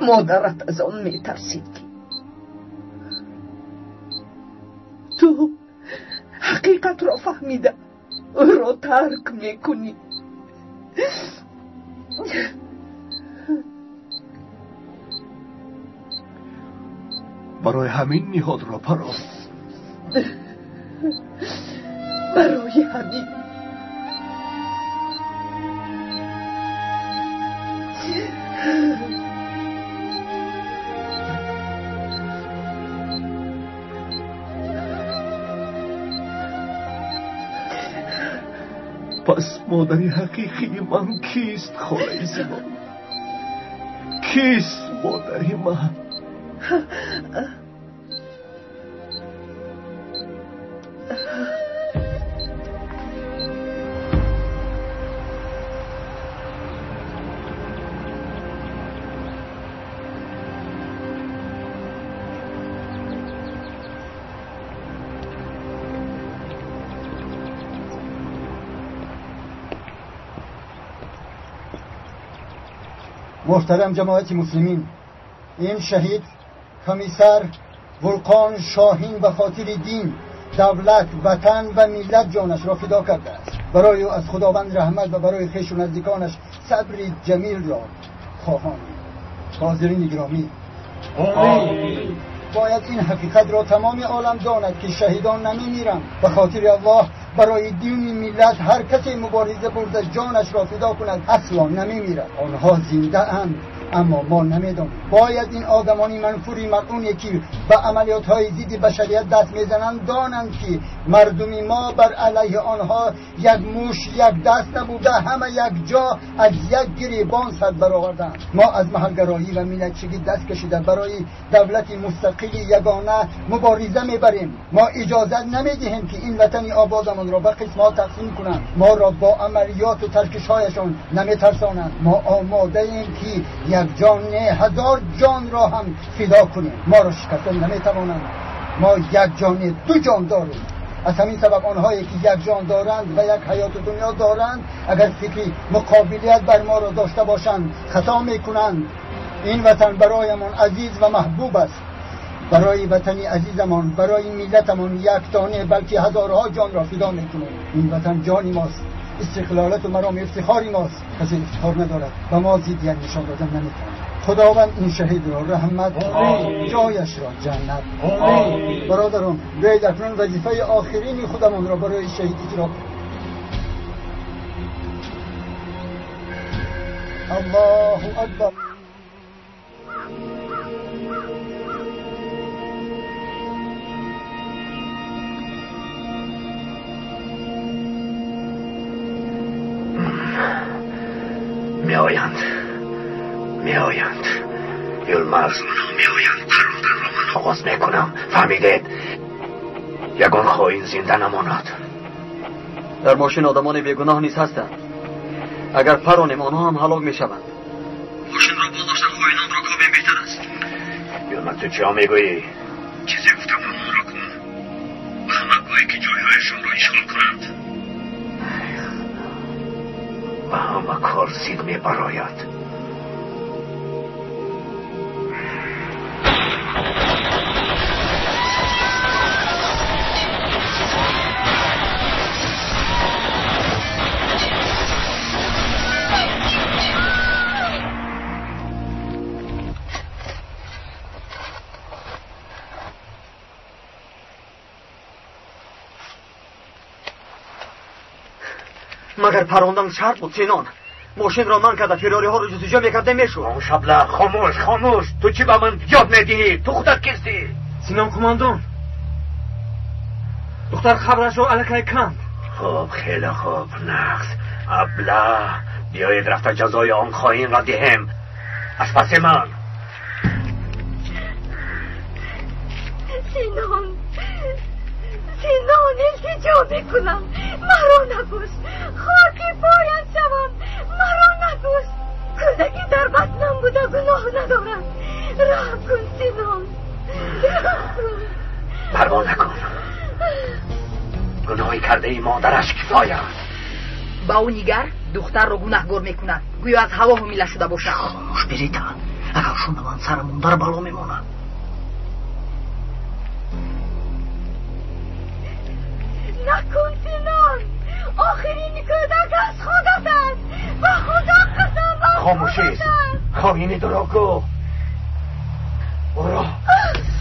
مادرت از آن می ترسید که تو حقیقت را فهمیده او را ترک میکنی. برای همین نهاد را پراند. برای همین. پس مادر حقیقی من کیست خاله زلال؟ کیست مادر من؟ محترم جماعت مسلمین، این شهید کمیسر ولقان شاهین به خاطر دین، دولت، وطن و ملت جانش را فدا کرده است. برای او از خداوند رحمت و برای خویش و نزدیکانش صبر جمیل را خواهانیم. حاضرین گرامی، آمین. باید این حقیقت را تمام عالم داند که شهیدان نمیمیرند. به خاطر الله برای دین ملت هر کسی مبارزه برده جانش را فدا کند اصلا نمیمیرد. آنها زنده اند اما ما نمیدانیم. باید این آدمانی منفوری ملعون که به عملیات های ضد بشریت دست میزنند دانند که مردمی ما بر علیه آنها یک موش یک دست نبوده، همه یک جا از یک گریبان سر برآوردند. ما از محلگرایی و ملتچگی دست کشیده برای دولت مستقل یگانه مبارزه میبریم. ما اجازه نمیدهیم که این وطن آبادمان را به قسم‌ها تقسیم کنند. ما را با عملیات و ترکش‌هایشان نمیترسانند. ما آماده ایم که یک جان هزار جان را هم فدا کنیم. ما را شکستن نمیتوانند. ما یک جان دو جان داریم. از همین سبب آنهایی که یک جان دارند و یک حیات دنیا دارند اگر فکری مقابلیت بر ما را داشته باشند خطا میکنند. این وطن برایمان عزیز و محبوب است. برای وطن عزیزمان، برای ملتمان یک دانه بلکه هزارها جان را فدا میکنیم. این وطن جانی ماست، استقلالت و مرام افتخاری ماست. کسی افتخار ندارد و ما ضدیت نشان دادن نمیتواند. خداوند این شهید را رحمت، جایش را جنت. برادران، بیایید اکنون وظیفه آخرین خودمان را برای شهید اجرا. الله اکبر. میآیند یلمز، آنها میآیند. پراندن را من آغاز میکنم، فهمیدید؟ یگان خائن زنده نماند. در ماشین آدمان بیگناه نیز هستند. اگر پرانیم آنها هم هلاک میشوند. ماشین را بازداشتن خائنان را کابین بهتر است. یلمز، تو چه میگویی؟ چیزی گفتم همان را کن و همه گویی که جایهایشان را اشغال کنند. Ба ҳама кор зид мебарояд. Магар парондан шарт буд, Синон? Мошинро ман карда фирориҳоро ҷустуҷӯ мекардем мешуд. Шабла, хомӯш, хомӯш. Ту чӣ ба ман ёд медиҳӣ? Ту худат кистӣ? Синон қумондон, духтар қабрашро аллакай канд. Хуб, хеле хуб, нақс. Абла, биёед рафта ҷазои он хоинро диҳем. Аз паси ман. Синон, Синон, илтиҷо мекунам, маро накуш. Хоки поят шавам, маро накуш. Кӯдаки дар батнам буда гуноҳ надорад. Раҳм кун, Синон, раҳм кун. Парво накун, гуноҳи кардаи модараш кифоя аст. Ба ӯ нигар, духтарро гунаҳгор мекунад, гӯё аз ҳаво ҳомила шуда бошад. Хомӯш, Беритан, агар шунаванд сарамон дар бало мемонад. Накун, Синон, охирин кӯдак аз худат аст. Ба худо қасам, ба хомӯшист. Хоини дурӯғгӯ, ӯро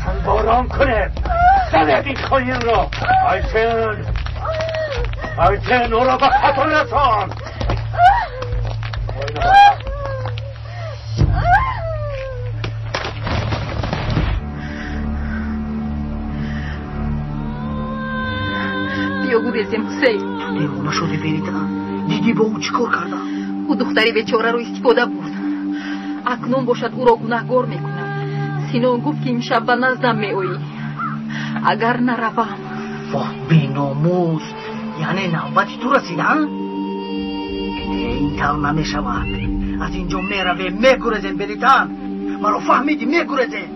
сангборон кунед. Занед ин хоинро. Айтен, Айтен, ӯро ба хато расон. Биё гурезем, Ҳусейн. Ту девона шудӣ, Беритан? Дидӣ бо ӯ чӣ кор кардам? Ӯ духтари бечораро истифода бурд. Акнун бошад ӯро гунаҳгор мекунад. Синон гуфт, ки имшаб ба наздам меоӣ. Агар наравам. Воҳ, беномус! Яъне навбати ту расид, а? Ин тавр намешавад. Аз ин ҷо меравем, мегурезем, Беритан. Маро фаҳмидӣ, мегурезем.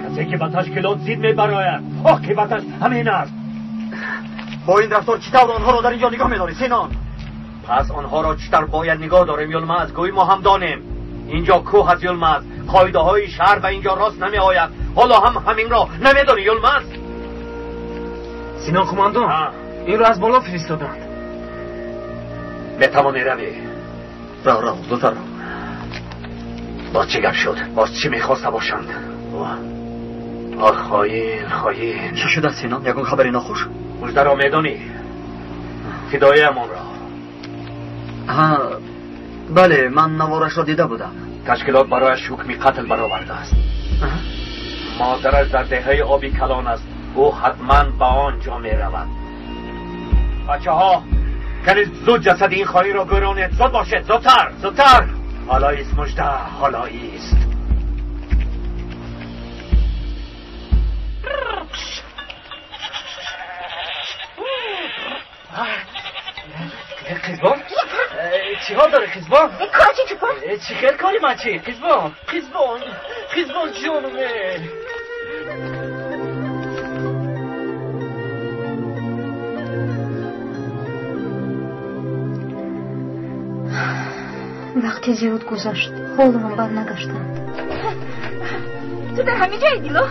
Касе ки ба ташкилот зид мебарояд, оқибаташ ҳамин аст. Бо ин рафтор чӣ тавр онҳоро дар ин ҷо нигоҳ медорӣ, Синон? Пас онҳоро чӣ тавр бояд нигоҳ дорем, Юлмаз? Гӯй мо ҳам донем. Инҷо кӯҳ аст, Юлмаз. Қоидаҳои шаҳр ба инҷо рост намеояд. Ҳоло ҳам ҳаминро намедонӣ, Юлмаз? Синон қумондон, инро аз боло фиристоданд. Метавонӣ равӣ. Рав, рав, зудтар рав. Боз чӣ гап шуд? Боз чӣ мехоста бошанд? Ох, хоин, хоин. Чӣ шудааст, Синон? Ягон хабари нохуш? Муждаро медонӣ? Фидояамонро. Бале, ман наворашро дида будам. Ташкилот барояш ҳукми қатл баровардааст. Модараш дар деҳаи оби калон аст. Ӯ ҳатман ба он ҷо меравад. Бачаҳо, кани зуд ҷасади ин хоинро гӯронед. Зуд бошед, зудтар, зудтар. Ҳоло ист, Мужда, ҳоло ист. Қизбон, чӣ ҳол дорӣ, Қизбон? Корачи чупон? Чӣ хел кори ман чӣ, Қизбон? Қизбон, Қизбон ҷонуме. Вақти зиёд гузашт, ҳоло ҳам барнагаштанд. Ту дар ҳамин ҷое, Дило?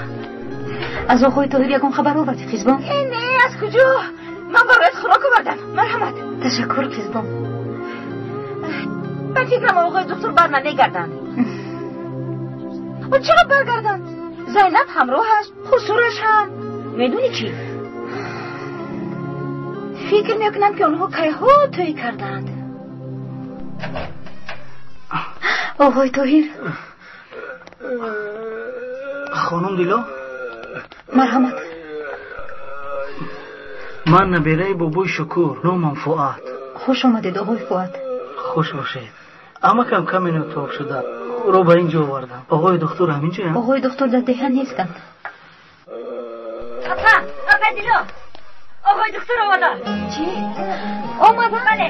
Аз оғои Тоҳир ягон хабар овардӣ, Қизбон? Не, аз куҷо? Ман бароят хӯрок овардам. Марҳамат. Ташаккур, Қизбон. Ба фикрам оғои духтур бар намегарданд. Чаро баргарданд? Зайнаб ҳамроҳаш, хусураш ҳам. Медонӣ чӣ? Фикр мекунам, ки онҳо кайҳо тӯй карданд. Оғои Тоҳир. Хонум Дило? Марҳамат. Ман набераи бобои Шукур, номам Фуат. Хуш омадед, оғои Фуат. Хуш бошед. Амакам каме нотоб шуда, ӯро ба ин ҷо овардам. Оғои духтур ҳамин ҷоянд? Оғои духтур дар деҳа нестанд. Апа, апа Дило, оғои духтур омаданд. Чӣ? Омаданд? Бале.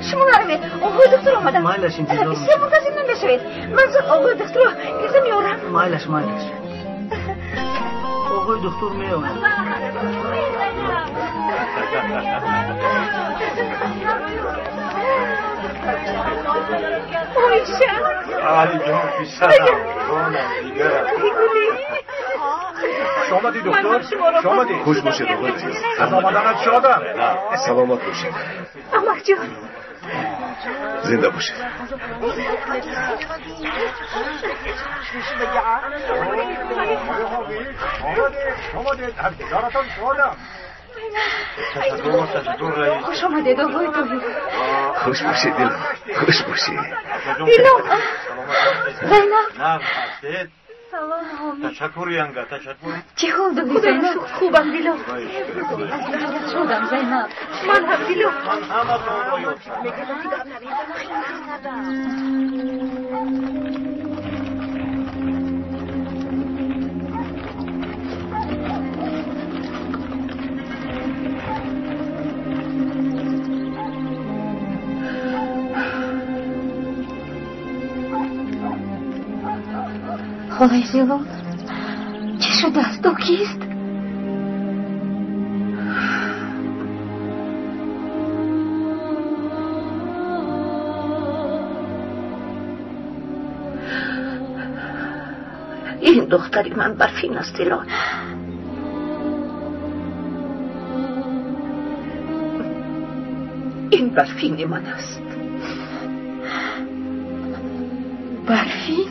Шумо наравед, оғои духтур омаданд. Майлаш, интизор. Се мунтазир намешавед. Ман зуд оғои духтурро гирифта меорам. Майлаш, майлаш. оғои духтур меояд. Ойша! Алиҷон, писарам, ҷонам, дигарам. Хуш омадӣ, доктор. Хуш омадӣ. Хуш бошед, оғои азиз. Аз омаданат шодам. Саломат бошед. Амакҷон. Зинда бошед. Омадед, аз дидаратон шодам. Хуш омадед, оғои Тоҳир. Хуш бошед, дилам. Хуш бошед. Дилам. Зайнаб. Нағз ҳастед? Салом, ҳомид. Ташаккур, янга, ташаккур. Чӣ ҳол дорӣ, Зайнаб? Хубам, Дило. Шодам, Зайнаб. Ман ҳам, Дило. Ман ҳаматонро ёд кардам. Холаи Зилол, чӣ шудааст? Ӯ кист? Ин духтари ман Барфин аст, Зилол. Ин Барфини ман аст. Барфин?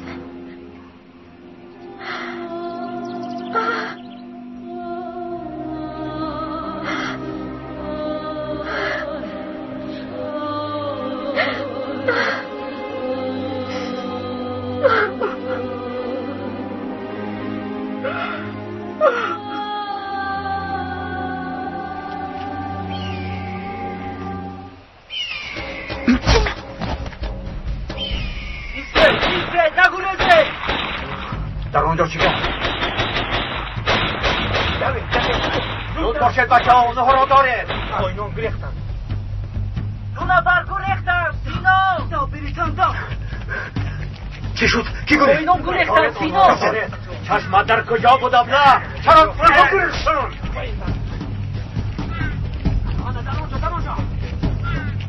дар он ҷо чӣ кор? Зуд бошед, бачаҳо, онҳоро доред. Хоинон гурехтанд. Ду нафар гурехтанд, Сино! Чӣ шуд? Кӣ гурехт? Хоинон гурехтанд, Сино! Чашмат дар куҷо буд, абла? Чаро гурехтанд?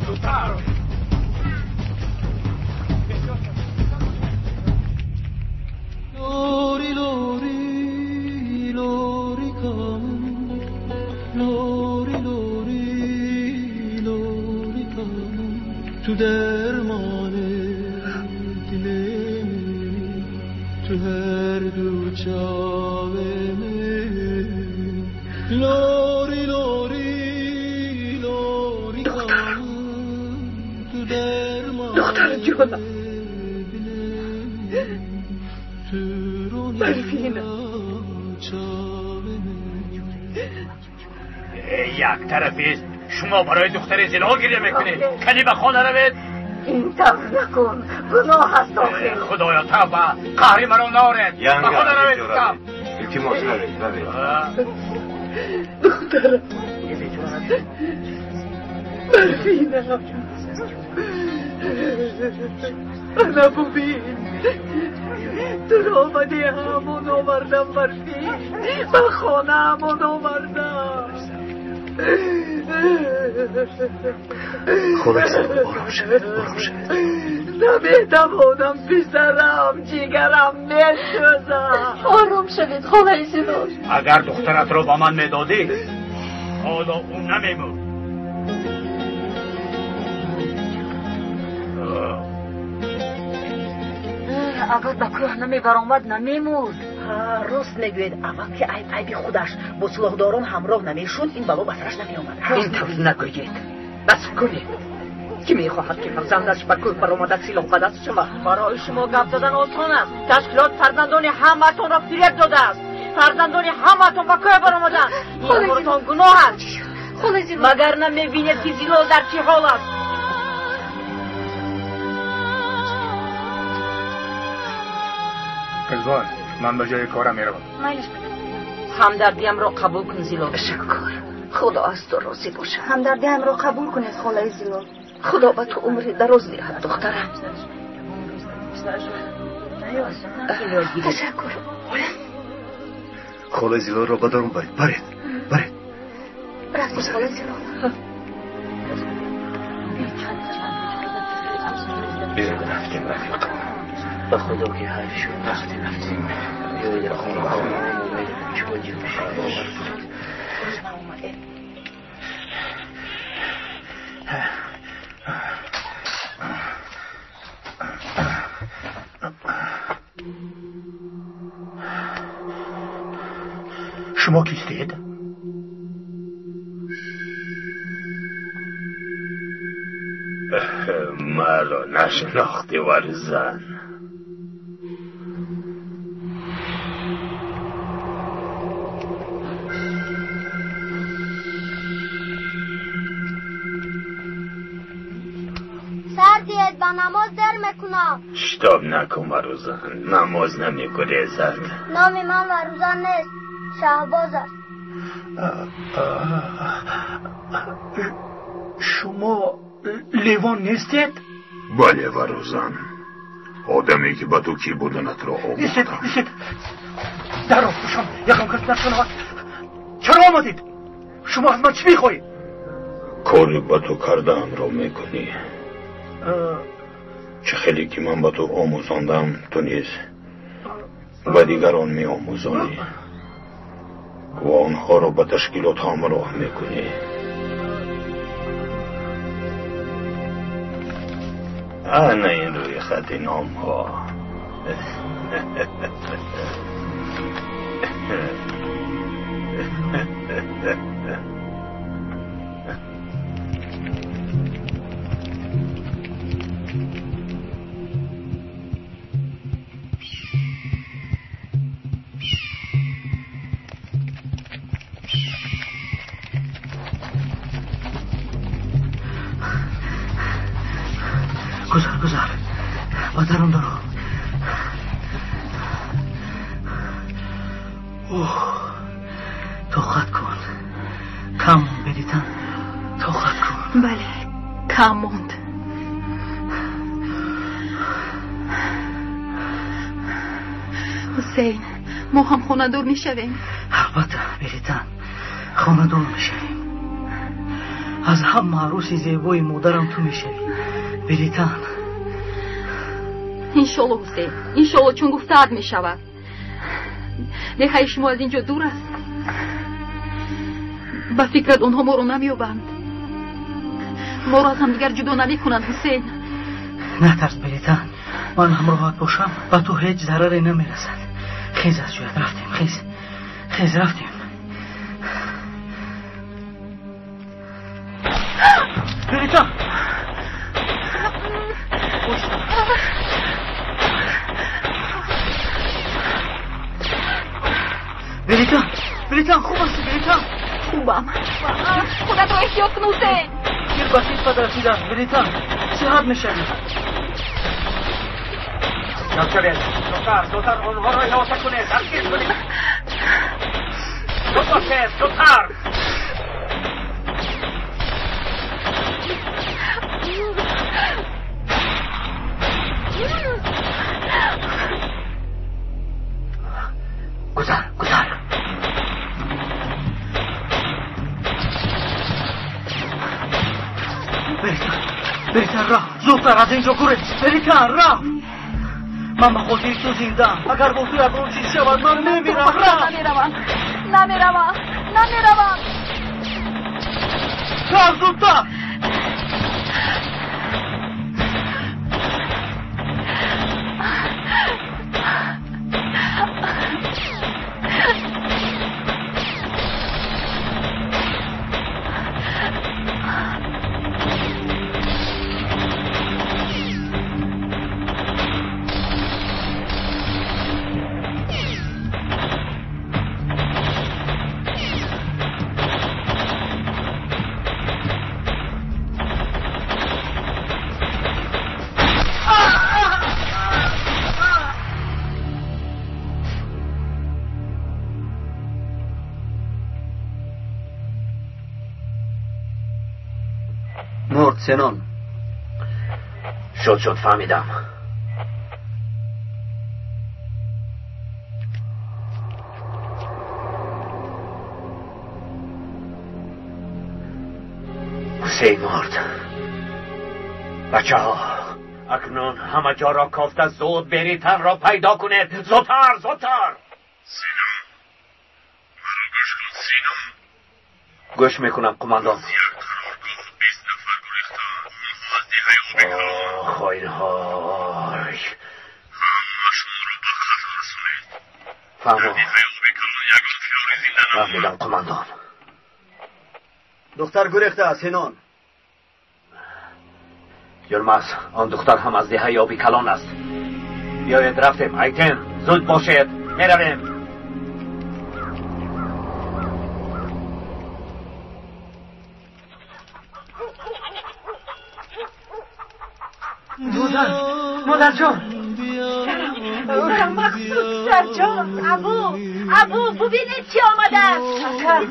Зудтар! Lori, lori, lori, come. Lori, lori, lori, come. Tu dermane dilemi, tu her du çavemi. Lori, lori, lori, come. Tu dermane Doktor Cuna. Барфина. Як тарафист, шумо барои духтари Зилол гиря мекунед. Кани ба хона равед. Ин тавр накун, гуноҳ аст охир. Худоё, тавба, қаҳри маро наоред. Ба хона равед. Илтимос, равед, равед. Духтарам. Барфина. Ана бубин, туро ба деҳамон овардам, Барфин, ба хонаамон овардам. Холаи Зилол, ором шавед, ором шавед. Наметавонам, писарам, ҷигарам месӯзад. Ором шавед, холаи Зилол. Агар духтаратро ба ман медодӣ, ҳоло ӯ намемурд. Агар ба кӯҳ намебаромад, намемурд. Рост мегӯед, аввал ки айб айби худаш бо силоҳдорон ҳамроҳ намешуд, ин бало ба сараш намеомад. Ин тавр нагӯед, бас кунед. Кӣ мехоҳад ки фарзандаш ба кӯҳ баромада силоҳ ба даст шавад? Барои шумо гап задан осон аст. Ташкилот фарзандони ҳамаатонро фиреб додааст. Фарзандони ҳамаатон ба кӯҳ баромаданд. Ин амртон гуноҳ аст. Магар намебинед ки Зилол дар чӣ ҳол аст? Қизбой, ман ба ҷои корам меравам. Ҳамдардиамро қабул кун, Зилол. Ташаккур. Худо аз ту розӣ бошад. Ҳамдардиамро қабул кунед, холаи Зилол. Худо ба ту умри дароз диҳад, духтарам. Ташаккур. Холаи Зилолро ба дарун баред. Баред, баред. Рафтем, холаи Зилол. Биёед рафтем, рафиқ. Ба худо ки ҳайф шуд. Рафтем, рафтем. Биёед дар хона чоҷи бовар кунед. Шумо кистед? Маро нашинохтӣ, варзан. Сар диҳед, ба намоз дер мекунам. Шитоб накун, Варузан, намоз намегурезад. Номи ман Варузан нест, Шаҳбоз аст. Шумо Левон нестед? Бале, Варузан. Одаме ки ба ту кӣ буданатро омӯхтам. Истед, истед. Дарро пӯшон, ягон кас нашунавад. Чаро омадед? Шумо аз ман чӣ мехоҳед? Кори ба ту кардаамро мекунӣ. Чӣ хеле ки ман ба ту омӯзондам, ту низ ба дигарон меомӯзонӣ ва онҳоро ба ташкилот ҳамроҳ мекунӣ. Ана ин рӯи хати номҳо. Гузар, гузар, ба дарун даро. Оҳ, тоқат кун, кам монд, Беритан, тоқат кун. Бале, кам монд. Ҳусейн, мо ҳам хонадор мешавем. Албатта, Беритан, хонадор мешавем. Аз ҳама арӯси зебои модарам ту мешавӣ, Беритан. Иншолло, Ҳусейн, иншолло, чун гуфтаат мешавад. Деҳаи шумо аз ин ҷо дур аст. Ба фикрат онҳо моро намеёбанд. Моро аз ҳамдигар ҷудо намекунанд, Ҳусейн. Натарс, Беритан, ман ҳамроҳат бошам, ба ту ҳеҷ зараре намерасад. Хез аз ҷоят, рафтем, хез, хез, рафтем. Беритан! Беритан, Беритан, хуб ҳастӣ, Беритан? Хубам. Худатро эҳтиёт кун, Ҳусейн. Тир ба китфат расидааст, Беритан, сиҳат мешавӣ. Шавед, зудтар, зудтар онҳоро иҳота кунед, дастгир кунед. Зуд бошед, зудтар. Гузар, гузар. Беритан, Беритан, рафт, зудтар аз ин ҷо гурез. Беритан, рафт. Ман ба хотири ту зиндаам. Агар бо ту ягон чиз шавад, ман мемирам. Рафт. Намеравам, намеравам, намеравам. Рафт, зудтар. مرد سنان. شد شد، فهمیدم. 3 мард. بچه ها اکنون همه جا را کافته، زود بریتن را پیدا کنید. زودتر زودتر. سینا مرا گوش کن. سینا گوش میکنم قماندان. یک قرارگاه 20 نفر گریختند. آنها از دهه آبی کلان. خواهی همه شما را به قتل رسانید. فهمم. در دهه آبی کلان یگان فیاری زنده نماند. فهمیدم قماندان. دختر گریخته است سینان. یلمز، آن دختر هم از دهه آبی کلان است. بیایید رفتیم. ایتن زود باشید، میرویم. مادر، مادر جان. سرم مقصود سر جان. ابو، ابو ببینید چی آمده است.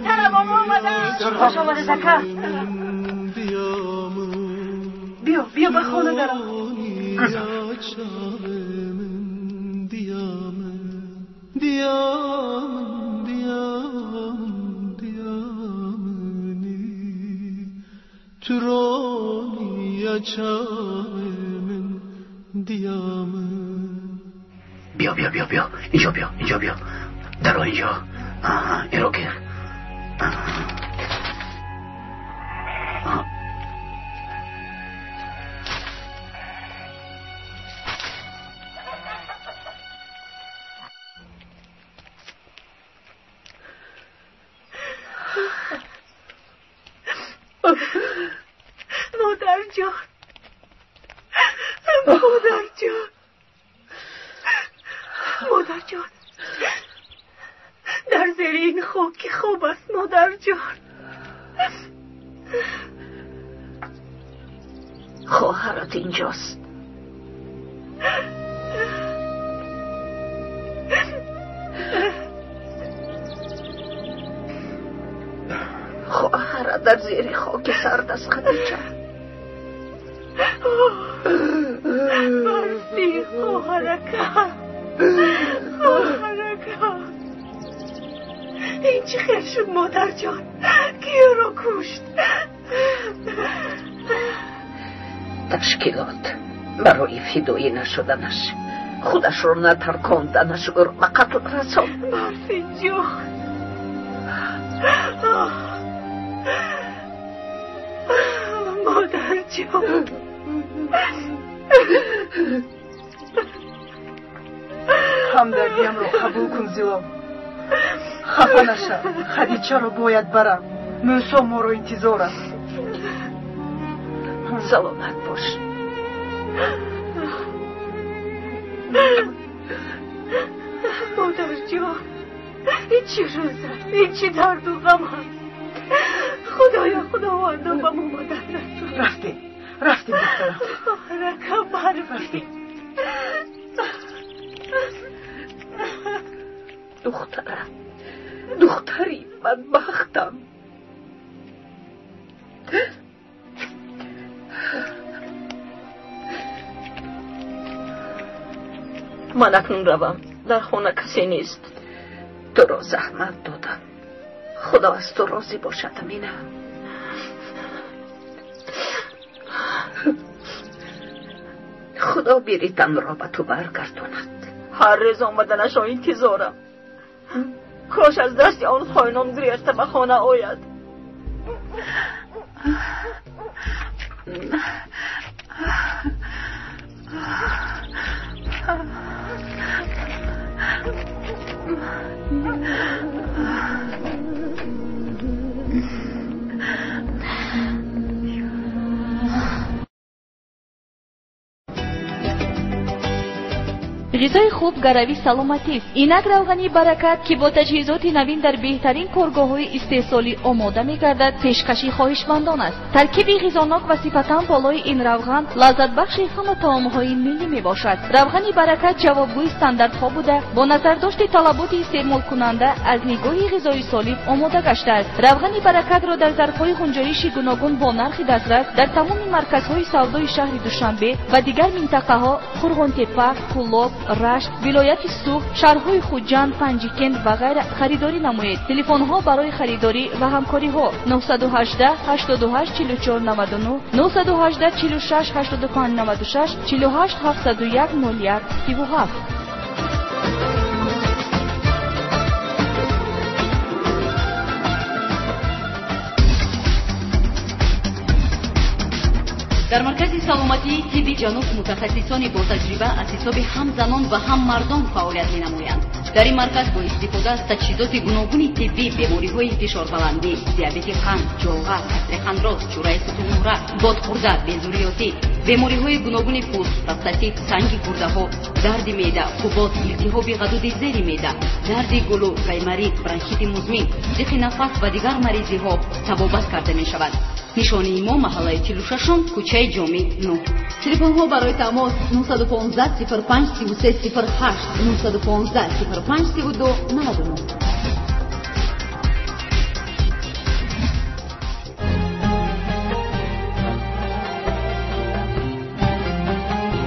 سرم آمده است. خوش آمده زکا. بیا بیا به خانه درم. بیا بیا بیا بیا اینجا، بیا اینجا، بیا در اینجا. آها ایرو گیر. مادر جان، مادر جان، مادر جان، در زیر این خاک خواب است مادر جان. خواهرت اینجاست. خواهرت در زیر خاک سرد است خدیجه. مرسی خواهرکم، خواهرکم. این چی خیر شد مادر جان؟ کی رو کشت؟ تشکیلات برای فدایی نشدنش، خودش رو نترکاندنش، او رو به قتل رساند. مرسی جان. مادر جان. همدردیم رو قبول کن زیلو. خفه نشم، خدیجه رو باید برم. موسی ما رو انتظار است. سلامت باش. مادر جان، این چی روز است، این چی درد و غم است. خدایا خداوندا به ما مدد رسون. رفتیم رفتیم دخترم. رکم برفتیم. دخترم، دختری بدبختم. من اکنون روم، در خانه کسی نیست. تو را زحمت دادم، خدا از تو راضی باشد امینه. خدا بیریتن را به تو برگرداند. هر روز آمدنش را انتظارم. کاش از دست آن خائنان گریخته به خانه آید. غذای خوب گروی سلامتی است. اینک روغنی برکت که با تجهیزات نوین در بهترین کارگاه‌های استحصالی آماده می‌گردد پیشکشی خواهشمندان است. ترکیب غذاناک و صفتاً بالای این روغن لذت بخش همه طعام‌های ملی می‌باشد. روغن برکت جوابگوی استانداردها بوده با نظرداشت طلبات استعمال کننده از نگاه غذای سالم آماده گشته است. روغن برکت را در ظرف‌های گنجایش گوناگون با نرخ دسترس در تمام مرکزهای سودای شهر دوشنبه و دیگر منطقه‌ها قرغونتپه، کولاب، Рашт, вилояти Суғд, шаҳрҳои Хуҷанд, Панҷикент ва ғайра харидорӣ намоед. Телефонҳо барои харидорӣ ва ҳамкориҳо 918 88 44 99, 918 46 85 96, 48 701 01 37. Дар маркази саломатии тибби ҷануб мутахассисони ботаҷриба аз ҳисоби ҳам занон ва ҳам мардон фаъолият менамоянд. Дар ин марказ бо истифода аз таҷҳизоти гуногуни тиббӣ бемориҳои фишорбаландӣ, диабети қанд, ҷоға, касрихандроз, чӯраи сутунмӯҳра, бодхӯрда, безурётӣ, бемориҳои гуногуни пӯст, простатит, санги гурдаҳо, дарди меъда, қубод, илтиҳоби ғадуди зери меъда, дарди гулӯ, гайморит, бронхити музмин, зиқи нафас ва дигар маризиҳо табобат карда мешавад. Нишонии мо маҳаллаи 46-ум, кӯчаи Ҷомӣ 9. Телефонҳо барои тамос 915 05 33 08, 915 05 32 99.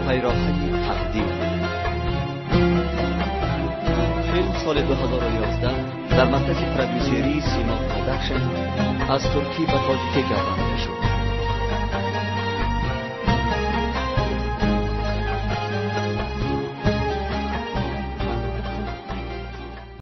Пайроҳаи тақдир. Филм соли 2011 дар маркази продюсерии Сино Продакшн аз туркӣ ба тоҷикӣ гардонида шуд.